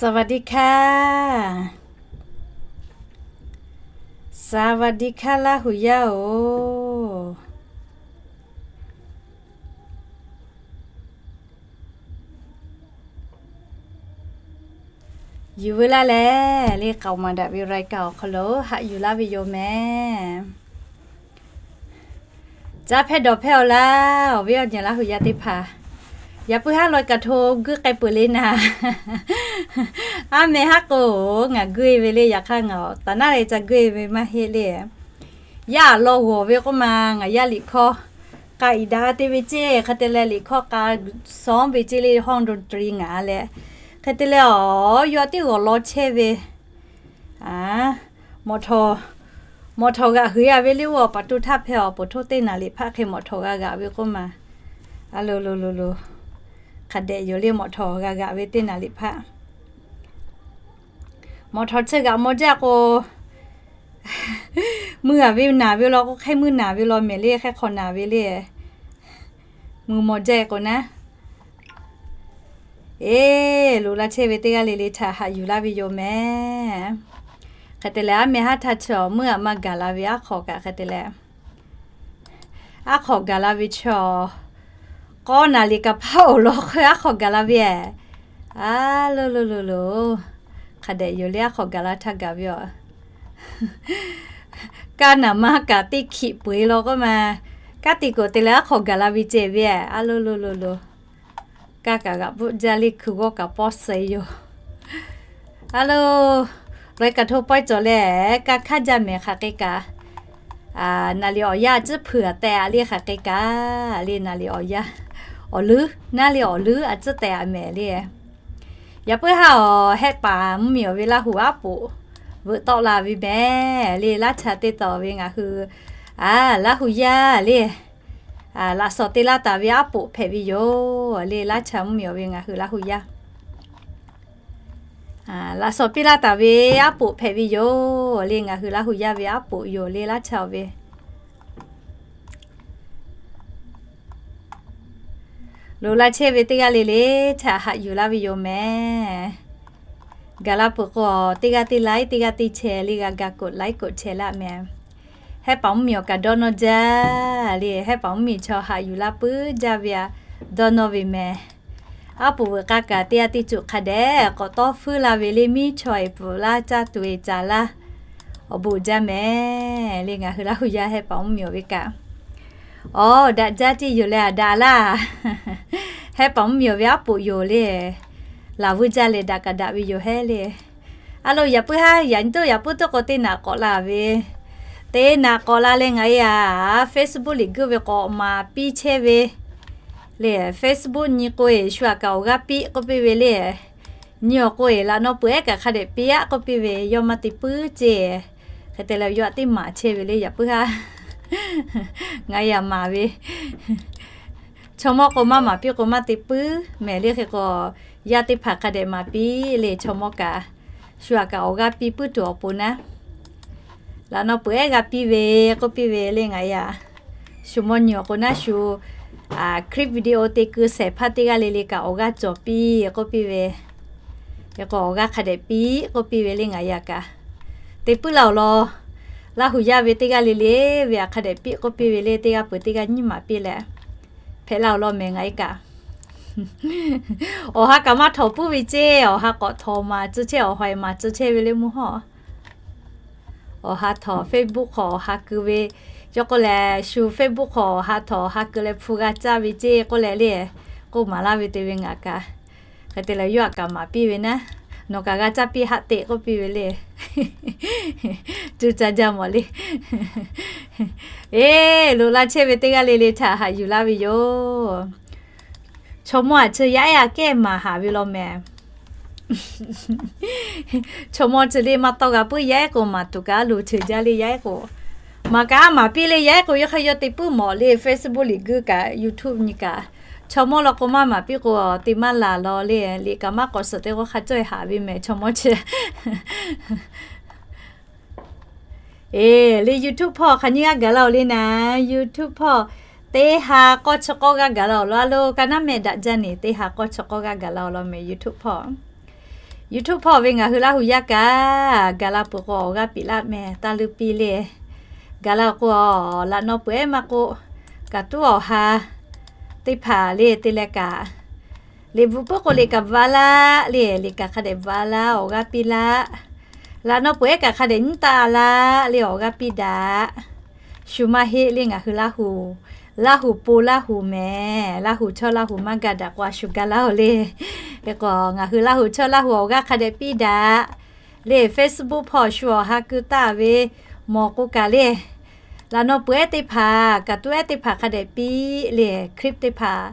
สวัสดีค่ะ สวัสดีค่ะ Laˇ huˍ yaˇ-oˬ. Yuˬ veu laˇ leh, le k'aoˍ maˍ daꞈ ve รายการ awˬ hk'aw lo haꞈ yuˬ laˇ ve yoˬ mehˍ. Caˇ hpehˇ dawˬ hpehˇ-aw laˇ, awˬ viˉ awˬ nyi Laˇ huˍ yaˇ teˇ hpaˍ. Yaꞈ puiˉ haˉ ลอยกระทง guiˇ k'ai peuˬ le naˍ. Aˉ meh haˉ k'o, ngaˬ guiˇ ve le, yaꞈ hk'aˇ ngaˬ taˍ naˉ leh ca guiˇ ve maˇ heˆ le. Yaˇ law g'awˬ ve k'oˆ ma, ngaˬ yaˇ liꞈ hkawˇ k'a iˍ daꞈ te ve ceˇ, hk'e te leh liꞈ hkawˇ k'a sawˉ ve ceˇ le, ห้องดนตรี ngaˬ leh. Hk'e te leh awˬ yawˇ teˇ g'awˬ law chehˇ ve, a, mawꞈ htawnˍ, mawꞈ htawnˍ g'aꞈ huiˍ a ve le, oˇ awˬ paˍ to htaˇ hpehꞈ awˬ pon htoˇ teˇ naˍ liꞈ hpaˆ hk'e mawꞈ htawnˍ g'a g'aꞈ ve k'oˆ ma. A lo lo lo lo, hk'a dehꞈ yoˬ le, mawꞈ htawnˍ g'a g'aꞈ ve teˇ naˍ liꞈ hpaˆ. Mawꞈ htawnˍ chi g'aꞈ maw jaˇ k'o, mui a ve naˬ ve law k'o, hk'e mui naˬ ve law mehˍ le, hk'e hk'awꞈ naˬ ve le. Mui maw jaˇ k'o naˉ, eˬ, loꞈ la chehˇ ve teˇ g'aˇ le le htaꞈ haꞈ yuˬ laˇ ve yoˬ mehˍ. Hk'e te leh, aˉ meh haˉ htaˇ chi awˬ mui a ma gaˬ la ve aˉ hk'awꞈ kaꞈ hk'e te leh, aˉ hk'awꞈ gaˬ la ve chi awˬ, k'awˇ naˍ liꞈ kaꞈ hpaˇ awˬ lawn hk'e aˉ hk'awꞈ gaˬ la ve. A lo lo lo lo, hk'a dehꞈ yoˬ le, aˉ hk'awꞈ gaˬ la htaˇ gaˬ ve aˬ. Kaˇ naˍ ma kaꞈ teˇ hkiꞈ peu eˬ law k'oˆ ma, kaˇ te k'oꞈ te leh aˉ hk'awꞈ gaˬ la ve ceh ve. A lo lo lo lo, kaˇ kaꞈ g'aꞈ bvuhˆ jaˇ le, hkui g'awˇ kaꞈ pawˇ suh yoˬ. A lo, ลอยกระทง pawehˇ cawˬ leh, kaˇ hkaˉ jaˇ mehˍ hk'aˬ hk'e kaꞈ, naˍ liꞈ awˬ yanˇ a ciˉ hpeuꞈ a tehꞈ a le hk'aˬ hk'e kaꞈ, le naˍ liꞈ awˬ yanˇ, awˬ leuˉ naˉ le awˬ leuˉ a ciˉ tehꞈ a mehˍ le. Yaꞈ puiˉ haˉ awˬ hehˆ paˍ mvuhˇmiˬ awˬ ve Laˇ huˍ aˉ poꞈ veuꞈ tawˆ la ve mehˍ le, laˇ cha teˇ tawˍ ve ngaˬ hui, a, Laˇ huˍ yaˇ le, laꞈ shawnˍ te laˇ taˍ ve aˉ poꞈ hpehꞈ ve yoˬ le, laˇ cha mvuhˇmiˬ awˬ ve ngaˬ hui Laˇ huˍ yaˇ. Laꞈ shawnˍ piˇ laˇ taˍ ve aˉ poꞈ hpehꞈ ve yoˬ le, ngaˬ hui Laˇ huˍ yaˇ ve aˉ poꞈ yoˬ le, laˇ cha ve. Loꞈ la chehˇ ve teˇ g'aˇ le le htaꞈ haꞈ yuˬ laˇ ve yoˬ mehˍ. Gaˬ la peuˬ k'o, teˇ g'aˇ teˇ laiˉ, teˇ g'aˇ teˇ chehˇ le g'a ga กดไลค์ กดแชร์ laˇ mehˍ. Hehˆ paˍ mvuhˇmiˬ awˬ kaꞈ dawˇ nawˇ jaˇ le, hehˆ paˍ mvuhˇmiˬ chaw haꞈ yuˬ la puiˉ jaˇ ve a, dawˇ nawˇ ve mehˍ. Aˉ poꞈ veuꞈ k'aˇ kaꞈ teˇ g'aˇ teˇ cuꞈ hk'a dehꞈ k'awꞈ tawˇ feuˉ la ve le, miˉ chaw eˬ pfuhˍ laˇ caˇ tuˬ eˬ caˍ laˇ awˬ bon jaˇ mehˍ le, ngaˬ hui Laˇ huˍ yaˇ hehˆ paˍ mvuhˇmiˬ awˬ ve kaꞈ. Awˬ, daꞈ jaˇ tiˉ yoˬ leh a daꞈ laˇ. Hehˆ paˍ mvuhˇmiˬ awˬ ve aˉ poꞈ yoˬ le. Laˬ vuiˇ jaˇ leh daꞈ kaꞈ daꞈ ve yoˬ hehˉ le. A lo, yaꞈ puiˉ haˉ yaꞈ nyi toˆ yaꞈ puiˉ toˆ k'o teˇ naꞈ k'awꞈ la ve, teˇ naꞈ k'awꞈ la leh ngaˬ e a, Facebook liꞈ guˇ ve k'awꞈ maˍ piˇ chehˇ ve le. Facebook nyi k'o eˬ shu aꞈ kaꞈ awˬ g'aˇ piˇ k'oˆ piˇ ve le. Nyi awˬ k'o eˬ laꞈ naw peuˬ ehˉ kaꞈ hk'a dehꞈ piˇ aˆ k'oˆ piˇ ve, yawˇ maˇ te puiˉ ceˇ. Hk'e te leh yawˇ aꞈ teˇ maˍ chehˇ ve le, yaꞈ puiˉ haˉ ngaˬ e a maˍ ve. Chaw mawˇ k'o maˇ maˍ piˇ k'o maˇ te puiˉ mehˍ le, hk'e k'o yaˇ teˇ hpaˍ hk'a dehꞈ maˍ piˇ le, chaw mawˇ kaꞈ shu aꞈ kaꞈ awˬ g'aˇ piˇ puiˉ tuˬ awˬ pon naˉ, laꞈ naw peuˬ ehˉ g'a piˇ ve k'oˆ piˇ ve le ngaˬ e a. Shu mawˇ nyi awˬ k'o naˉ shu clip video te keu shehˍ hpaˇ teˇ g'aˇ le le kaꞈ awˬ g'aˇ cawˬ piˇ k'oˆ piˇ ve. Hk'e k'o awˬ g'aˇ hk'a dehꞈ piˇ k'oˆ piˇ ve le ngaˬ e a kaꞈ. Te puiˉ la awˬ lawn, Laˇ huˍ yaˇ ve teˇ g'aˇ le le ve aꞈ hk'a dehꞈ piˇ k'oˆ piˇ ve le, teˇ g'aˇ peuˬ teˇ g'aˇ nyiˇ maˍ piˇ leh hpehꞈ la awˬ lawn mehˍ ngaˬ e kaꞈ. Awˬ ha kaꞈ maˇ htawꞈ puiˉ ve ceˇ, awˬ ha k'awꞈ htawꞈ maˍ tcuh chehˇ, awˬ ha e maˍ tcuh chehˇ ve le mvuhˇ hawˉ. Awˬ ha htawꞈ Facebook hk'aw awˬ ha keu ve, yawˇ k'oˆ leh shu Facebook hk'aw awˬ ha htawꞈ awˬ ha keu leh hpu g'a caˇ ve ceˇ k'oˆ leh le, k'oˆ maˍ laˇ ve te ve ngaˬ kaꞈ. Hk'e te leh yawˇ aꞈ kaꞈ maˍ piˇ ve naˉ, nawˬ kaꞈ g'a caˇ piˇ haˆ te k'oˆ piˇ ve le. Cuˇ caˇ jaˇ mawˬ le. Eˬ, loꞈ la chehˇ ve teˇ g'aˇ le le htaꞈ haꞈ yuˬ laˇ ve yoˬ. Chaw mawˇ aꞈ chi yaˇ ehˉ aꞈ kehˉ maˍ haˍ ve law mehˍ. Chaw mawˇ chi le maˇ tawˇ g'a puiˉ, yaˇ ehˉ k'o maˍ tuˬ kaꞈ a loˍ ceuˬ jaˇ le, yaˇ ehˉ k'o maˍ kaꞈ a maˍ piˇ le, yaˇ ehˉ k'o yawˇ hk'aˇ yawˇ te puiˉ mawˬ le, Facebook liꞈ guˇ kaꞈ YouTube nyi kaꞈ. Chaw mawˇ law k'o maˇ maˍ piˇ k'o te maˇ laˬ law le, liꞈ kaꞈ maˇ k'awꞈ suhˍ te k'o hk'a cawˇ e haꞈ ve mehˍ chaw mawˇ chi. Eˬ, le YouTube hpawˇ hk'aˬ nyiˇ g'aˇ gaˬ la-oˬ le naˍ, YouTube hpawˇ teˇ ha k'awˇ chi k'awˇ g'aˇ gaˬ la-oˬ law a lo, ka naˉ mehˆ daꞈ jaˇ neˬ, teˇ ha k'awˇ chi k'awˇ g'aˇ gaˬ la-oˬ law mehˍ YouTube hpawˇ. YouTube hpawˇ ve ngaˬ hui Laˇ huˍ yaˇ kaꞈ, gaˬ la peuˬ k'o awˬ g'aˇ piˇ laˇ mehˍ, taˇ leuˇ piˇ le. Gaˬ la k'o, laꞈ naw peuˬ ehˉ maˇ k'oˆ, kaꞈ tuˉ awˬ ha teˇ hpaˍ le te leh kaꞈ, liꞈ bvuhꞈ puiˉ k'o liꞈ kaꞈ bvuhꞈ a laˇ le, liꞈ kaꞈ hk'a dehꞈ bvuhꞈ a laˇ, awˬ g'aˇ piˇ laˇ. Laꞈ naw peuˬ ehˉ kaꞈ hk'a dehꞈ nyiˉ taˆ a laˇ le, awˬ g'aˇ piˇ daꞈ. Shu maˇ heˆ le ngaˬ hui Laˇ huˍ, Laˇ huˍ po Laˇ huˍ mehˍ, Laˇ huˍ chaw Laˇ huˍ maˇ gaˬ daꞈ k'o a shu gaˬ laˇ-oˬ le. Hk'e k'o ngaˬ hui Laˇ huˍ chaw Laˇ huˍ awˬ g'aˇ hk'a dehꞈ piˇ daꞈ le. Facebook hpawˇ shu awˬ ha keu taˆ ve mawˬ k'o kaꞈ le, laꞈ naw peuˬ ehˉ teˇ hpaˍ, kaꞈ tuˉ ehˉ teˇ hpaˍ hk'a dehꞈ piˇ le, clip teˇ hpaˍ.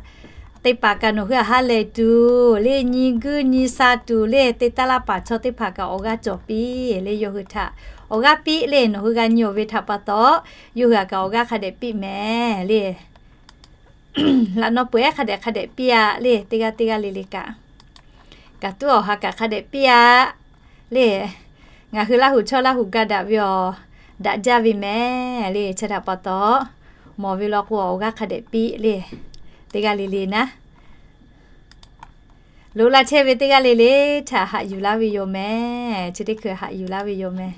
Teˇ hpaˍ kaꞈ nawˬ hui a ha lehˬ tuˬ le, nyi guiˇ nyi sha tuˬ le, te taˇ laˇ paˍ chaw teˇ hpaˍ kaꞈ awˬ g'aˇ cawˬ piˇ le, yawˇ hui htaꞈ awˬ g'aˇ piˇ le, nawˬ hui g'a nyi-oˬ ve htaꞈ pa taw, yawˇ hui a kaꞈ awˬ g'aˇ hk'a dehꞈ piˇ mehˍ le. Laꞈ naw peuˬ ehˉ hk'a dehꞈ hk'a dehꞈ piˇ a le, teˇ g'aˇ teˇ g'aˇ le le kaꞈ, kaꞈ tuˉ awˬ ha kaꞈ hk'a dehꞈ piˇ a le. Ngaˬ hui Laˇ huˍ chaw Laˇ huˍ gaˬ daꞈ ve awˬ daꞈ jaˇ ve mehˍ le, chi htaꞈ pa taw, mawˬ ve law k'o awˬ g'aˇ hk'a dehꞈ piˇ le, teˇ g'aˇ le le naˉ. Loꞈ la chehˇ ve teˇ g'aˇ le le htaꞈ haꞈ yuˬ laˇ ve yoˬ mehˍ. Chi teˇ hkui haꞈ yuˬ laˇ ve yoˬ mehˍ.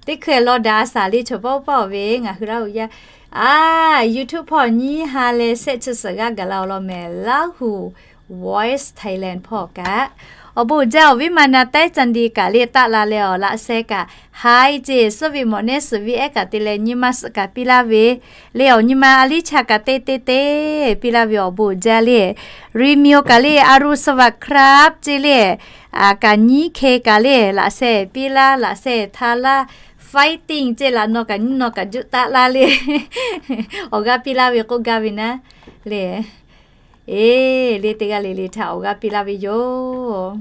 Teˇ hkui law daꞈ a shaˍ le, chaw pawˆ pawˆ ve ngaˬ hui Laˇ huˍ yaˇ, a, YouTube hpawˇ nyiˇ ha leh shehˆ chi suhˍ g'aˇ gaˬ la-oˬ law mehˍ, Laˇ huˍ Voice Thailand hpawˇ kaꞈ. Awˬ bon uiˍ jaˇ, awˬ viˉ ma na taiˉ ca di kaꞈ le taˆ la leh awˬ laꞈ sheh kaꞈ, hi ceˇ, suhˉ ve mawꞈ nehˉ suhˍ viˉ ehˉ kaꞈ te leh nyi ma suhˍ kaꞈ piˇ laˇ ve le, awˬ nyi ma a liˇ cha kaꞈ te te te piˇ laˇ ve awˬ bon uiˍ jaˇ le. Rimiw kaꞈ le, อรุณสวัสดิ์ครับ ceˇ le, kaꞈ nyiˉ hkeh kaꞈ le, laꞈ sheh piˇ laˇ, laꞈ sheh htaˇ laˇ, fighting ceˇ, laꞈ naw kaꞈ nyiˇ naw kaꞈ juˆ taˆ laˇ le. Awˬ g'aˇ piˇ laˇ ve k'oˆ gaˇ ve naˉ le. Eˬ, le teˇ g'aˇ le le htaꞈ awˬ g'aˇ piˇ laˇ ve yoˬ.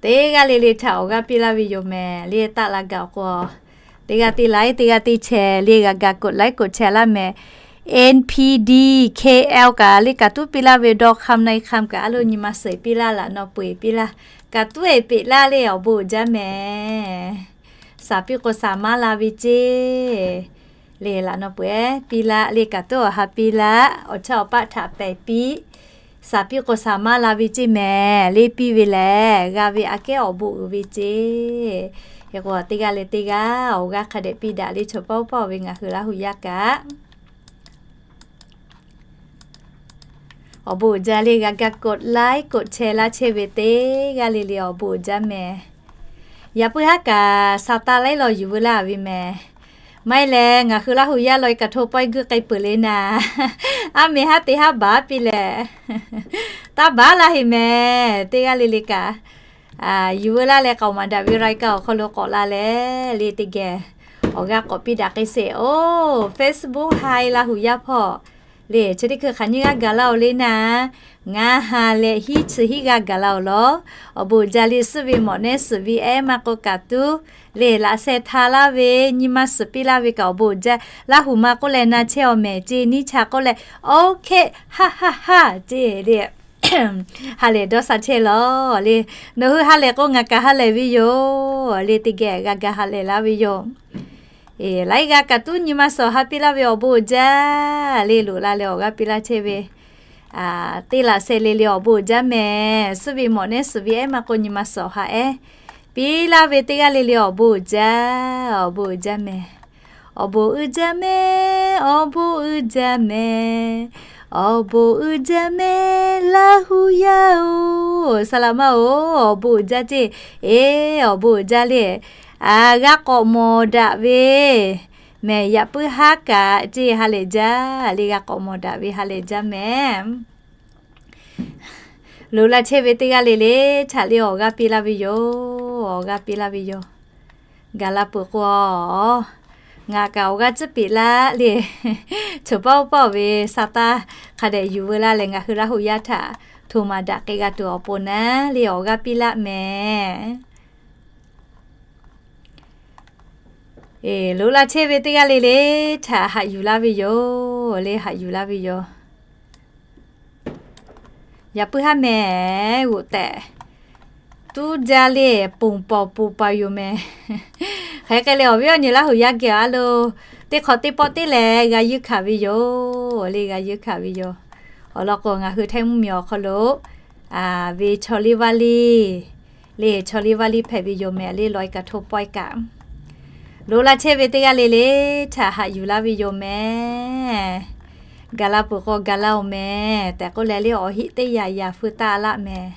Teˇ g'aˇ le le htaꞈ awˬ g'aˇ piˇ laˇ ve yoˬ mehˍ. Le taˆ la gaˬ k'o, teˇ g'aˇ teˇ like, teˇ g'aˇ teˇ share le g'a gaˬ กดไลค์ กดแชร์ laˇ mehˍ. NPD, KL kaꞈ le kaꞈ tuˉ piˇ laˇ ve dawˇ hk'aˇ na e hk'aˇ kaꞈ a lo nyi ma suhˍ piˇ laˇ, laꞈ naw peuˬ piˇ laˇ, kaꞈ tuˉ e peꞈ laˇ le, awˬ bon uiˍ jaˇ mehˍ. Shaˍ piˇ k'o shaˍ maˇ la ve ceˇ. Le laꞈ naw peuˬ ehˉ piˇ laˇ le, kaꞈ tuˉ awˬ ha piˇ laˇ, awˬ chaˇ awˬ paˆ htaꞈ pehˬ piˇ. Shaˍ piˇ k'o shaˍ maˇ la ve ceˇ mehˍ. Le piˇ ve lehˬ g'a ve aꞈ kehˉ awˬ bon uiˍ ve ceˇ. Hk'e k'o teˇ g'aˇ le teˇ g'aˇ awˬ g'aˇ hk'a dehꞈ piˇ daꞈ le, chaw pawˆ pawˆ ve ngaˬ hui Laˇ huˍ yaˇ kaꞈ. Awˬ bon uiˍ jaˇ le, g'a gaˇ กดไลค์ กดแชร์ laˇ chehˇ ve teˇ g'aˇ le le awˬ bon uiˍ jaˇ mehˍ. Yaꞈ puiˉ haˉ kaꞈ sha taˇ laiˉ law yuˬ veu laˇ ve mehˍ. Maˇ heˆ leh ngaˬ hui Laˇ huˍ yaˇ law e kaꞈ hto pawehˇ guiˇ k'ai peuˬ le naˍ. Aˉ mehˍ haˉ te haˉ baˬ piˇ lehˬ, taˇ baˬ laˇ heˆ mehˍ. Teˇ g'aˇ le le kaꞈ yuˬ veu laˇ leh k'aoˍ maˍ daꞈ ve รายการ awˬ hk'aw lo k'awꞈ la leh le teˇ geh awˬ g'aˇ k'awꞈ piˇ daꞈ k'ai sheˍ. Oˇ, Facebook ha e Laˇ huˍ yaˇ hpawˇ le, chi teˇ hkui hk'aˬ nyiˇ g'aˇ gaˬ laˇ-oˬ le naˍ. Ngaˬ ha leh hiˉ chi hiˉ g'aˇ gaˬ laˇ-oˬ law. Awˬ bon uiˍ jaˇ le, suhˉ ve mawꞈ nehˉ suhˍ viˉ ehˉ maˇ k'oˆ kaꞈ tuˉ le, laꞈ sheh htaˇ laˇ ve, nyi ma suhˍ piˇ laˇ ve kaꞈ awˬ bon uiˍ jaˇ. Laˇ huˍ ma k'oˆ leh na chehˇ-aw mehˍ ceˇ, nyiˇ cha k'oˆ leh, OK, ha ha ha ceˇ le. Ha lehˬ dawˇ sha chehˇ law le. Nawˬ hui ha lehˬ k'o ngaˬ kaꞈ ha lehˬ ve yoˬ le, teˇ geh g'a ga ha lehˬ laˇ ve yoˬ. Eˬ, laiˉ g'aˇ kaꞈ tuˉ nyi ma suhˍ ha piˇ laˇ ve awˬ bon uiˍ jaˇ le, loꞈ la leh awˬ g'aˇ piˇ laˇ chehˇ ve teˇ laꞈ sheh le le awˬ bon uiˍ jaˇ mehˍ. Suhˉ ve mawꞈ nehˉ suhˍ viˉ ehˉ maˇ k'oˆ nyi ma suhˍ ha ehˉ piˇ laˇ ve teˇ g'aˇ le le awˬ bon uiˍ jaˇ, awˬ bon uiˍ jaˇ mehˍ. Awˬ bon uiˍ jaˇ mehˍ, awˬ bon uiˍ jaˇ mehˍ, awˬ bon uiˍ jaˇ mehˍ Laˇ huˍ yaˇ-oˬ, saˍ laꞈ ma-oˬ, awˬ bon uiˍ jaˇ ceˇ. Eˬ, awˬ bon uiˍ jaˇ le. G'a k'awꞈ mawˬ daꞈ ve mehˍ, yaꞈ puiˉ haˉ kaꞈ ceˇ ha lehˬ jaˇ le, g'a k'awꞈ mawˬ daꞈ ve ha lehˬ jaˇ mehˍ. Loꞈ la chehˇ ve teˇ g'aˇ le le htaꞈ le awˬ g'aˇ piˇ laˇ ve yoˬ, awˬ g'aˇ piˇ laˇ ve yoˬ. Gaˬ la peuˬ k'o, ngaˬ kaꞈ awˬ g'aˇ tcuhˉ peꞈ laˇ le. Choˬ pawˆ pawˆ ve sha taˇ hk'a dehꞈ yuˬ veu laˇ leh ngaˬ hui Laˇ huˍ yaˇ htaꞈ hto maˍ daꞈ k'ai g'a tuˬ awˬ pon naˉ le awˬ g'aˇ piˇ laˇ mehˍ. Eˬ, loꞈ la chehˇ ve teˇ g'aˇ le le htaꞈ haꞈ yuˬ laˇ ve yoˬ le, haꞈ yuˬ laˇ ve yoˬ. Yaꞈ puiˉ haˉ mehˍ g'oꞈ tehꞈ tuˉ jaˇ le, ponˬ paoˬ ponˬ paoˬ yoˬ mehˍ. Hk'e k'ai leh awˬ viˉ awˬ nyi Laˇ huˍ yaˇ geh a lo teˇ hk'awꞈ teˇ pawˆ teˇ lehˬ g'a yeunˇ hkanˍ ve yoˬ le, g'a yeunˇ hkanˍ ve yoˬ. Awˬ lawn k'o ngaˬ hui Htaiˇ mvuhˇmiˬ awˬ hk'aw lo ve chaw liˇ vaˇ liˇ, le chaw liˇ vaˇ liˇ hpehꞈ ve yoˬ mehˍ le. Lawˬ-e kaꞈ hto pawehˇ kaꞈ, loꞈ la chehˇ ve teˇ g'aˇ le le htaꞈ haꞈ yuˬ laˇ ve yoˬ mehˍ. Gaˬ la peuˬ k'o gaˬ laˇ-oˬ mehˍ tehꞈ k'oˆ leh le, awˬ heˆ teˇ yanˇ yanˇ feu taˆ laˆ mehˍ.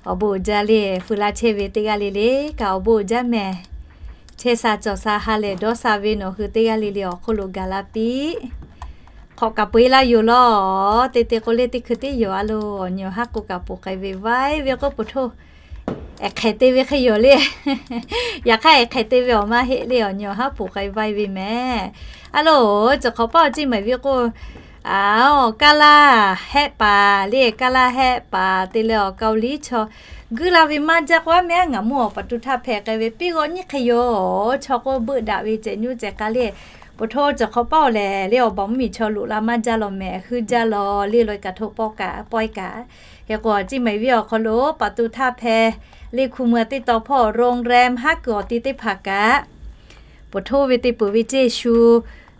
Awˬ bon uiˍ jaˇ le, feu laˇ chehˇ ve teˇ g'aˇ le le kaꞈ awˬ bon uiˍ jaˇ mehˍ. Chehˇ sha cawˬ sha ha lehˬ dawˇ sha ve nawˬ hui teˇ g'aˇ le le awˬ hk'oˆ lo gaˬ la piˇ. Hk'awꞈ kaꞈ peu-e laˇ yoˬ lawˬ. Te te k'o le teˇ hkui teˇ yoˬ a lo, awˬ nyi awˬ haˉ k'oˆ kaꞈ poˬ k'ai ve vaiˇ ve k'oˆ po htoˇ, ehˍ hk'ehˍ te ve hk'e yoˬ le. Yaꞈ hk'aˇ ehˍ hk'ehˍ te ve awˬ maˇ heˆ le, awˬ nyi awˬ haˉ poˬ k'ai vaiˇ ve mehˍ. A lo, cawˬ hk'awꞈ paˆ awˬ ciˇ maˍ ve k'o, a, kaˇ laˇ hehˆ paˍ le, kaˇ laˇ hehˆ paˍ te leh awˬ Kaoˍliˇ chaw guiˇ la ve maˇ jaˇ k'o, a mehˍ a ngaˬ mvuhˇ awˬ paˍ tu htaˇ hpehꞈ k'ai ve piˇ g'awˇ nyiˇ hk'e yoˬ. Chaw k'oˆ beuˆ daꞈ ve cehˬ nyoˇ cehˬ k'a le, po htoˇ cawˬ hk'awꞈ paˆ awˬ lehˬ le awˬ baˬ mvuhˇ miˬ chaw loꞈ la maˇ jaˇ lawˬ mehˍ, heuˆ jaˇ lawˬ le. Lawˬ-e kaꞈ hto pawehˇ kaꞈ, pawehˇ kaꞈ, hk'e k'o awˬ ciˇ maˍ ve awˬ hk'aw lo paˍ tu htaˇ hpehꞈ le, hku mui teˇ taw hpawˇ โรงแรม haˉ kuiˬ awˬ ti teˇ hpaˍ kaꞈ, po htoˇ ve te peuˬ ve ceˇ shu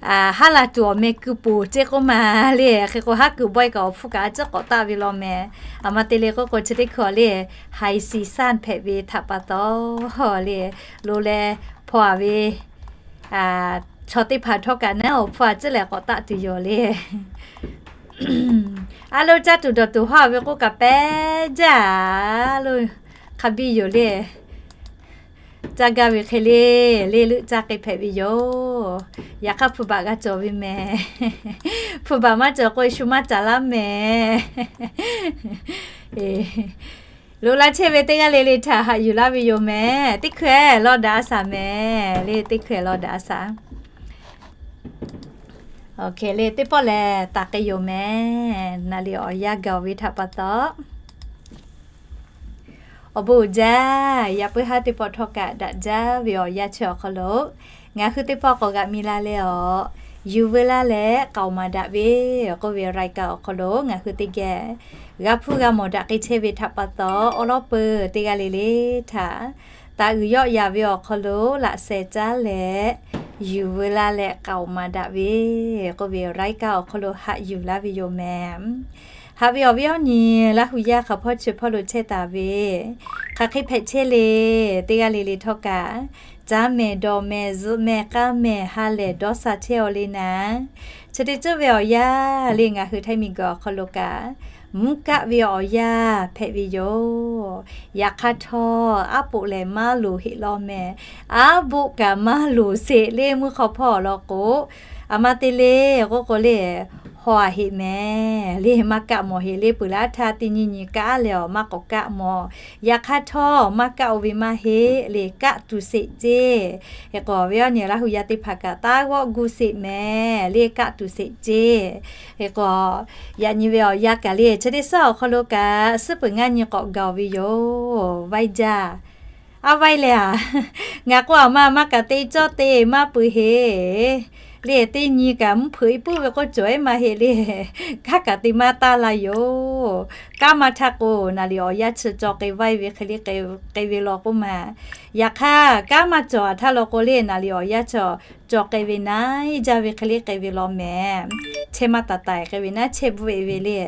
haˉ la tuˬ awˬ meh keu poˬ ceˇ k'oˆ ma le. Hk'e k'o haˉ kuiˬ bawehˇ kaꞈ awˬ hpfuhˇ kaꞈ a ciˉ k'awꞈ taˆ ve lawˬ mehˍ. A ma te le k'oˆ k'o chi teˇ hkui awˬ le, high season hpehꞈ ve htaꞈ pa taw le, lo leh hpaw-a ve chaw teˇ hpaˍ htawˇ kaꞈ naˉ awˬ hpfuhˇ a ciˉ lehˬ k'awꞈ taˆ tuˬ yoˬ le. A lo caˇ tuˬ dawˬ tuˬ hawˇ ve k'oˆ kaꞈ pehˉ jaˇ lo hk'a biˇ yoˬ le. Caˇ gaˇ ve hk'e le, le leuˆ caˇ k'ai hpehꞈ ve yoˬ. Yaꞈ hk'aˇ hpu baꞈ g'a cawˬ ve mehˍ. Hpu baꞈ maˇ cawˬ k'o shu maˇ caˍ laˇ mehˍ. Loꞈ la chehˇ ve teˇ g'aˇ le le htaꞈ haꞈ yuˬ laˇ ve yoˬ mehˍ. Teˇ hkui-eˬ lawˇ daꞈ a shaˍ mehˍ le, teˇ hkui-eˬ lawˇ daꞈ a shaˍ. Oˇ hk'e le teˇ pawˆ lehˬ taˍ k'ai yoˬ mehˍ. Naˍ liꞈ awˬ yanˇ gaˬ-oˬ ve htaꞈ pa taw, awˬ bon uiˍ jaˇ. Yaꞈ puiˉ haˉ teˇ pawˆ htawˇ kaꞈ daꞈ jaˇ ve awˬ yanˇ chi awˬ hk'aw lo ngaˬ hui teˇ pawˆ k'awꞈ g'aꞈ mi la leh awˬ, yuˬ veu laˇ leh k'aoˍ maˍ daꞈ ve k'oˆ ve รายการ awˬ hk'aw lo ngaˬ hui teˇ geh g'a hpuˇ g'a mawˬ daꞈ k'ai chehˇ ve htaꞈ pa taw, awˉ lawˉ peuˬ teˇ g'aˇ le le htaꞈ taꞈ uiˍ yawˆ yaˍ ve awˬ hk'aw lo laꞈ sheh caˉ leh, yuˬ veu laˇ leh k'aoˍ maˍ daꞈ ve k'oˆ ve รายการ awˬ hk'aw lo haꞈ yuˬ laˇ ve yoˬ mehˍ. Haꞈ ve awˬ viˉ awˬ nyi Laˇ hu yaˇ hk'a hpawˇ chi hpawˇ lo chehˇ taˍ ve, hk'aˬ hk'e hpehꞈ chehˇ le, teˇ g'aˇ le le htawˇ kaꞈ, caˉ mehˍ dawˬ mehˍ zuhꞈ mehˍ k'aˇ mehˍ ha lehˬ dawˇ sha chehˇ aw le naˍ. Chi teˇ ceuˬ ve awˬ yanˇ le ngaˬ hui Htaiˇ miˬguiˬ awˬ hk'aw lo kaꞈ, mvuhˇ kaˆ ve awˬ yanˇ hpehꞈ ve yoˬ. Yaꞈ hk'aˇ htawˇ aˉ poꞈ lehˬ maˇ loˍ heˆ law mehˍ. Aˉ poꞈ kaꞈ maˇ loˍ sheˍ le mvuhˇ hk'aw hpawˇ awˬ lawn k'o, a ma te le k'oˆ k'o le, haw-a heˆ mehˍ le maˇ kaˆ mawˬ heˆ le peuˬ leh aˉ htaˇ teˇ nyi nyi kaˆ leh awˬ maˇ k'awꞈ kaˆ mawˬ. Yaꞈ hk'aˇ htawˇ maˇ kaˆ-o ve maˇ heˆ le, kaˆ tuˬ sheˍ ceˇ. Hk'e k'o awˬ viˉ awˬ nyi Laˇ hu yaˇ teˇ hpaˍ kaꞈ taˇ g'awˆ gu sheˍ mehˍ le, kaˆ tuˬ sheˍ ceˇ. Hk'e k'o, yaꞈ nyi ve awˬ yanˇ kaꞈ le chi teˇ suhˉ awˬ hk'aw lo kaꞈ suhˉ peuˬ ngaˇ nyi k'awꞈ gaˬ-oˬ ve yoˬ. Vaiˇ jaˇ, aˉ vaiˇ leh a, ngaˬ k'o a ma maˇ kaꞈ te cawˇ te maˇ peuˬ heˆ le, teˇ nyi kaꞈ mvuhˇ hpeuꞈ iˉ puiˉ ve k'oˆ cawˬ ehˉ maˇ heˆ le, kanˉ kaꞈ te maˇ taˇ la yoˬ. Kanˉ maˇ htaˇ k'o naˍ liꞈ awˬ yanˇ chi cawˬ k'ai vaiˇ ve hk'e le k'ai ve law k'oˆ ma. Yaꞈ hk'aˇ kanˉ maˇ cawˬ a htaˇ law k'o le naˍ liꞈ awˬ yanˇ chi cawˬ k'ai ve na iˉ jaˇ ve hk'e le k'ai ve law mehˍ. Chehˇ maˇ taˍ taiˍ k'ai ve naˉ chehˇ bvuhˆ-e ve le.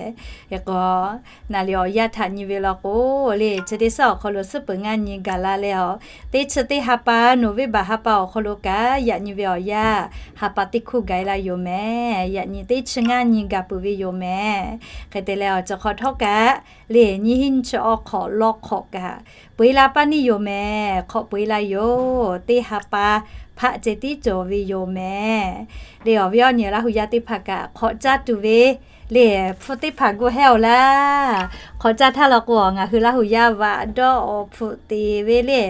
Hk'e k'o, naˍ liꞈ awˬ yanˇ htaꞈ nyi ve law k'o le, chi teˇ suhˉ awˬ hk'aw lo suhˉ peuˬ ngaˇ nyi gaˬ la leh awˬ, teˇ chi teˇ ha pa November ha pa awˬ hk'aw lo kaꞈ yaꞈ nyi ve awˬ yanˇ ha pa teˇ hkuˇ gaˬ-e la yoˬ mehˍ. Yaꞈ nyi teˇ chi ngaˇ nyi gaˬ peuˬ ve yoˬ mehˍ. Hk'e te leh awˬ cawˬ hk'aw htawˇ kaꞈ le nyiˇ hinˉ nyiˇ chi awˬ hk'awꞈ law hk'awꞈ kaꞈ peu-e la paˇ neˇ yoˬ mehˍ. Hk'awꞈ peu-e la yoˬ. Teˇ ha pa hpaˆ ceh tiˉ cawˬ ve yoˬ mehˍ. Le awˬ viˉ awˬ nyi Laˇ hu yaˇ teˇ hpaˍ kaꞈ hk'awꞈ caˇ tuˬ ve le hpu teˇ hpaˍ gu hehˉ-oˬ laˇ. Hk'awꞈ caˇ htaˇ law k'o ngaˬ hui Laˇ hu yaˇ vaꞈ dawˇ awˬ hpfuhˆ te ve le,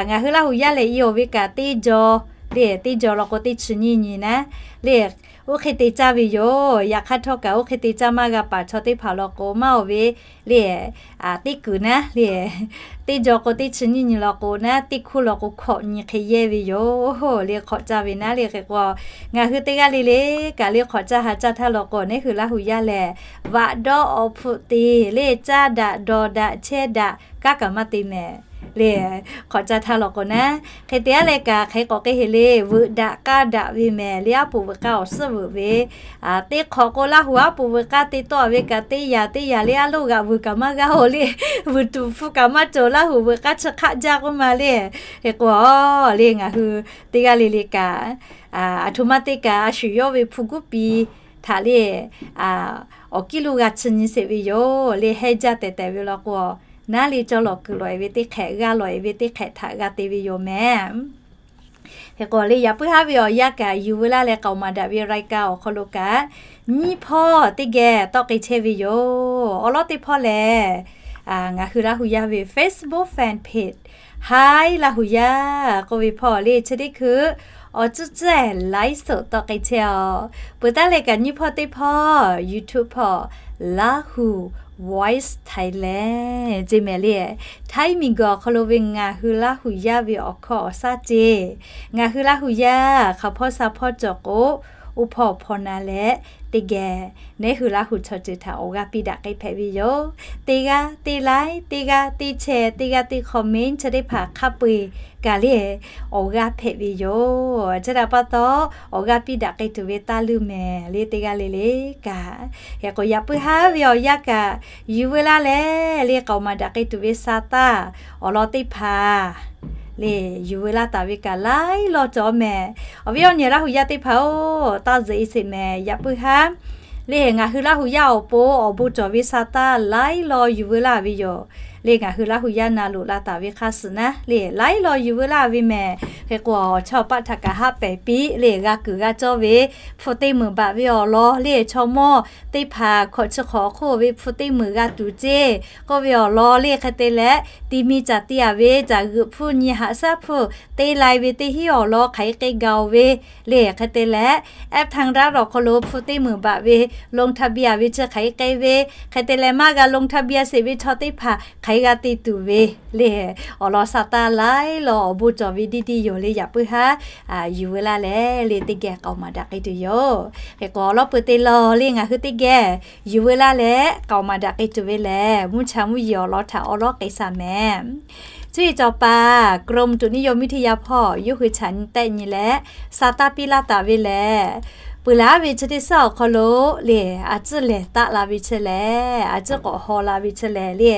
ngaˬ hui Laˇ hu yaˇ lehˬ i-oˬ ve kaꞈ teˇ jaw le, teˇ jaw law k'o teˇ chi nyiˇ nyi naˉ le, oˇ hk'e te caˇ ve yoˬ. Yaꞈ hk'aˇ htawˇ kaꞈ oˇ hk'e te caˇ maˇ g'a paˍ chaw teˇ hpaˍ law k'o maˇ-oˬ ve le, teˇ kuiˬ naˉ le, teˇ jaw k'o teˇ chi nyiˇ nyi law k'o naˉ teˇ hkuˇ law k'o hkawꞈ nyi hk'e yehˇ ve yoˬ le. Hk'awꞈ caˇ ve naˉ le hk'e k'o, ngaˬ hui teˇ g'aˇ le le kaꞈ le hk'awꞈ caˇ ha caˇ htaˇ law k'o neˉ hui Laˇ hu yaˇ lehˬ vaꞈ dawˇ awˬ hpfuhˆ te le caˇ daꞈ dawˬ daꞈ chehˇ daꞈ kanˉ kaꞈ maˇ te mehˍ. le, hk'awꞈ ca htaˇ lawˬ k'o naˉ, hk'e te aˉ leh kaꞈ hk'e k'awꞈ k'ai heˍ le, veuꞈ daꞈ k'aˇ daꞈ ve mehˍ le, aˉ poꞈ veuꞈ k'aˇ awˬ suhˉ veuꞈ ve, teˇ hk'awꞈ k'o Laˇ huˍ aˉ poꞈ veuꞈ k'aˇ te tawˆ ve kaꞈ teˇ yanˇ teˇ yanˇ le, aˉ loˇ g'aꞈ vuiˬ kaꞈ maˇ g'aˇ-oˬ le, vuiˬ tuꞈ hpu kaꞈ maˇ cawˬ, Laˇ huˍ veuꞈ k'aˇ chi hk'aˆ jaˇ k'oˆ ma le. Hk'e k'o le ngaˬ hui teˇ g'aˇ le le kaꞈ aˬ htoꞈ ma te kaꞈ a shu yawˇ ve hpu guˉ piˍ htaꞈ le awˬ kiˉ lo g'a chi nyi sheˍ ve yoˬ le. Hehnˇ jaˇ tehˬ tehˬ ve law k'o, naˉ le cawˇ lawˬ kuiˬ lawˬ-e ve teˇ hk'ehꞈ, g'a lawˬ-e ve teˇ hk'ehꞈ htaꞈ g'a te ve yoˬ mehˍ. Hk'e k'o le yaꞈ puiˉ haˉ ve awˬ yanˇ kaꞈ yuˬ veu laˇ leh k'aoˍ maˍ daꞈ ve รายการ awˬ hk'aw lo kaꞈ nyiˇ hpawˇ teˇ geh tawˆ k'ai chehˇ ve yoˬ. Awˬ lawn teˇ hpawˇ lehˬ, ngaˬ hui Laˇ huˍ yaˇ ve Facebook fan page Hi Laˇ huˍ yaˇ k'oˆ ve hpawˇ le chi teˇ hkui awˬ tcuhˉ tcuhˉ ไลฟ์สด tawˆ k'ai chehˇ-oˬ. Peuˬ taˉ leh kaꞈ nyiˇ hpawˇ teˇ hpawˇ YouTube hpawˇ Laˇ huˍ Voice Thailand ce mehˍ le. Htaiˇ miˬguiˬ awˬ hk'aw lo ve ngaˬ hui Laˇ huˍ yaˇ ve awˬ hkawˇ awˬ shaˉ ce, ngaˬ hui Laˇ huˍ yaˇ hk'aˬ hpawˇ sha hpawˇ cawˬ k'o, oˇ hpawˇ hpawˇ na leh teˇ geh nehˉ hui Laˇ huˍ chaw ceuˬ htaꞈ awˬ g'aˇ piˇ daꞈ k'ai hpehꞈ ve yoˬ. Teˇ g'aˇ teˇ like, teˇ g'aˇ teˇ share, teˇ g'aˇ teˇ comment chi teˇ hpaˍ hk'a peu-eˬ kaꞈ le awˬ g'aˇ hpehꞈ ve yoˬ. Chi htaꞈ pa taw, awˬ g'aˇ piˇ daꞈ k'ai tuˬ ve taˇ leuˇ mehˍ le teˇ g'aˇ le le kaꞈ. Hk'e k'o yaꞈ puiˉ haˉ ve awˬ yanˇ kaꞈ yuˬ veu laˇ leh le k'aoˍ maˍ daꞈ k'ai tuˬ ve sa taˇ awˬ lawn teˇ hpaˍ le yuˬ veu laˇ taˍ ve kaꞈ laiˉ law cawˬ mehˍ. Awˬ viˉ awˬ nyi Laˇ huˍ yaˇ teˇ hpaˍ-oˬ, taˇ zuhꞈ-e sheˍ mehˍ. Yaꞈ puiˉ haˉ le ngaˬ hui Laˇ huˍ yaˇ awˬ pon awˬ bon cawˬ ve sa taˇ laiˉ law yuˬ veu laˇ ve yoˬ. Le ngaˬ hui Laˇ huˍ yaˇ na loꞈ la taˍ ve hk'a suhˍ naˉ le laiˉ law yuˬ veu laˇ ve mehˍ. Hk'e k'o chaw paˆ htaꞈ kaꞈ haˉ pehˍ piˇ le g'a kuiˬ g'a cawˇ ve hpu teˇ meunˍ baꞈ ve awˬ lawn le chaw mawˇ teˇ hpaˍ hkawꞈ chi hk'awꞈ hk'oˆ ve hpu teˇ meunˍ g'a tuˬ ceˇ k'oˆ ve awˬ lawn le hk'e te leh, ti mi caˬ ti-a ve caˬ g'euꞈ hpfuhˇ nyi haꞈ shaˉ hpfuhˇ te lai ve teˇ hinˉ awˬ lawn hk'aˬ hk'e k'ai gaˬ-oˬ ve le hk'e te leh, แอปทางรัฐ awˬ hk'aw lo hpu teˇ meunˍ baꞈ ve ลงทะเบียน ve chi hk'aˬ hk'e k'ai ve hk'e te leh, maˇ g'a ลงทะเบียน sheˍ ve chaw teˇ hpaˍ hk'aˬ hk'e g'a te tuˬ ve le awˬ lawn sa taˇ laiˉ law awˬ bon cawˬ ve diˇ diˇ yoˬ le. Yaꞈ puiˉ haˉ yuˬ veu laˇ leh le teˇ geh k'aoˍ maˍ daꞈ k'ai tuˬ yoˬ. Hk'e k'o awˬ lawn peuˬ te law le ngaˬ hui teˇ geh yuˬ veu laˇ leh k'aoˍ maˍ daꞈ k'ai tuˬ ve lehˬ, mvuhˇ cha mvuhˇ yeˬ awˬ lawn htaꞈ awˬ lawn k'ai shaˍ mehˍ. Cuˇ yiˍ cawˬ paˍ กรมอุตุนิยมวิทยา hpawˇ yawˇ hui chaꞈ nyi tehˆ nyi leh sa taˇ piˇ laˇ taˍ ve lehˬ, peuˬ laˬ ve chi teˇ suhˉ awˬ hk'aw lo le a ciˉ lehˬ taˆ la ve chi lehˬ, a ciˉ k'awꞈ haw la ve chi lehˬ le,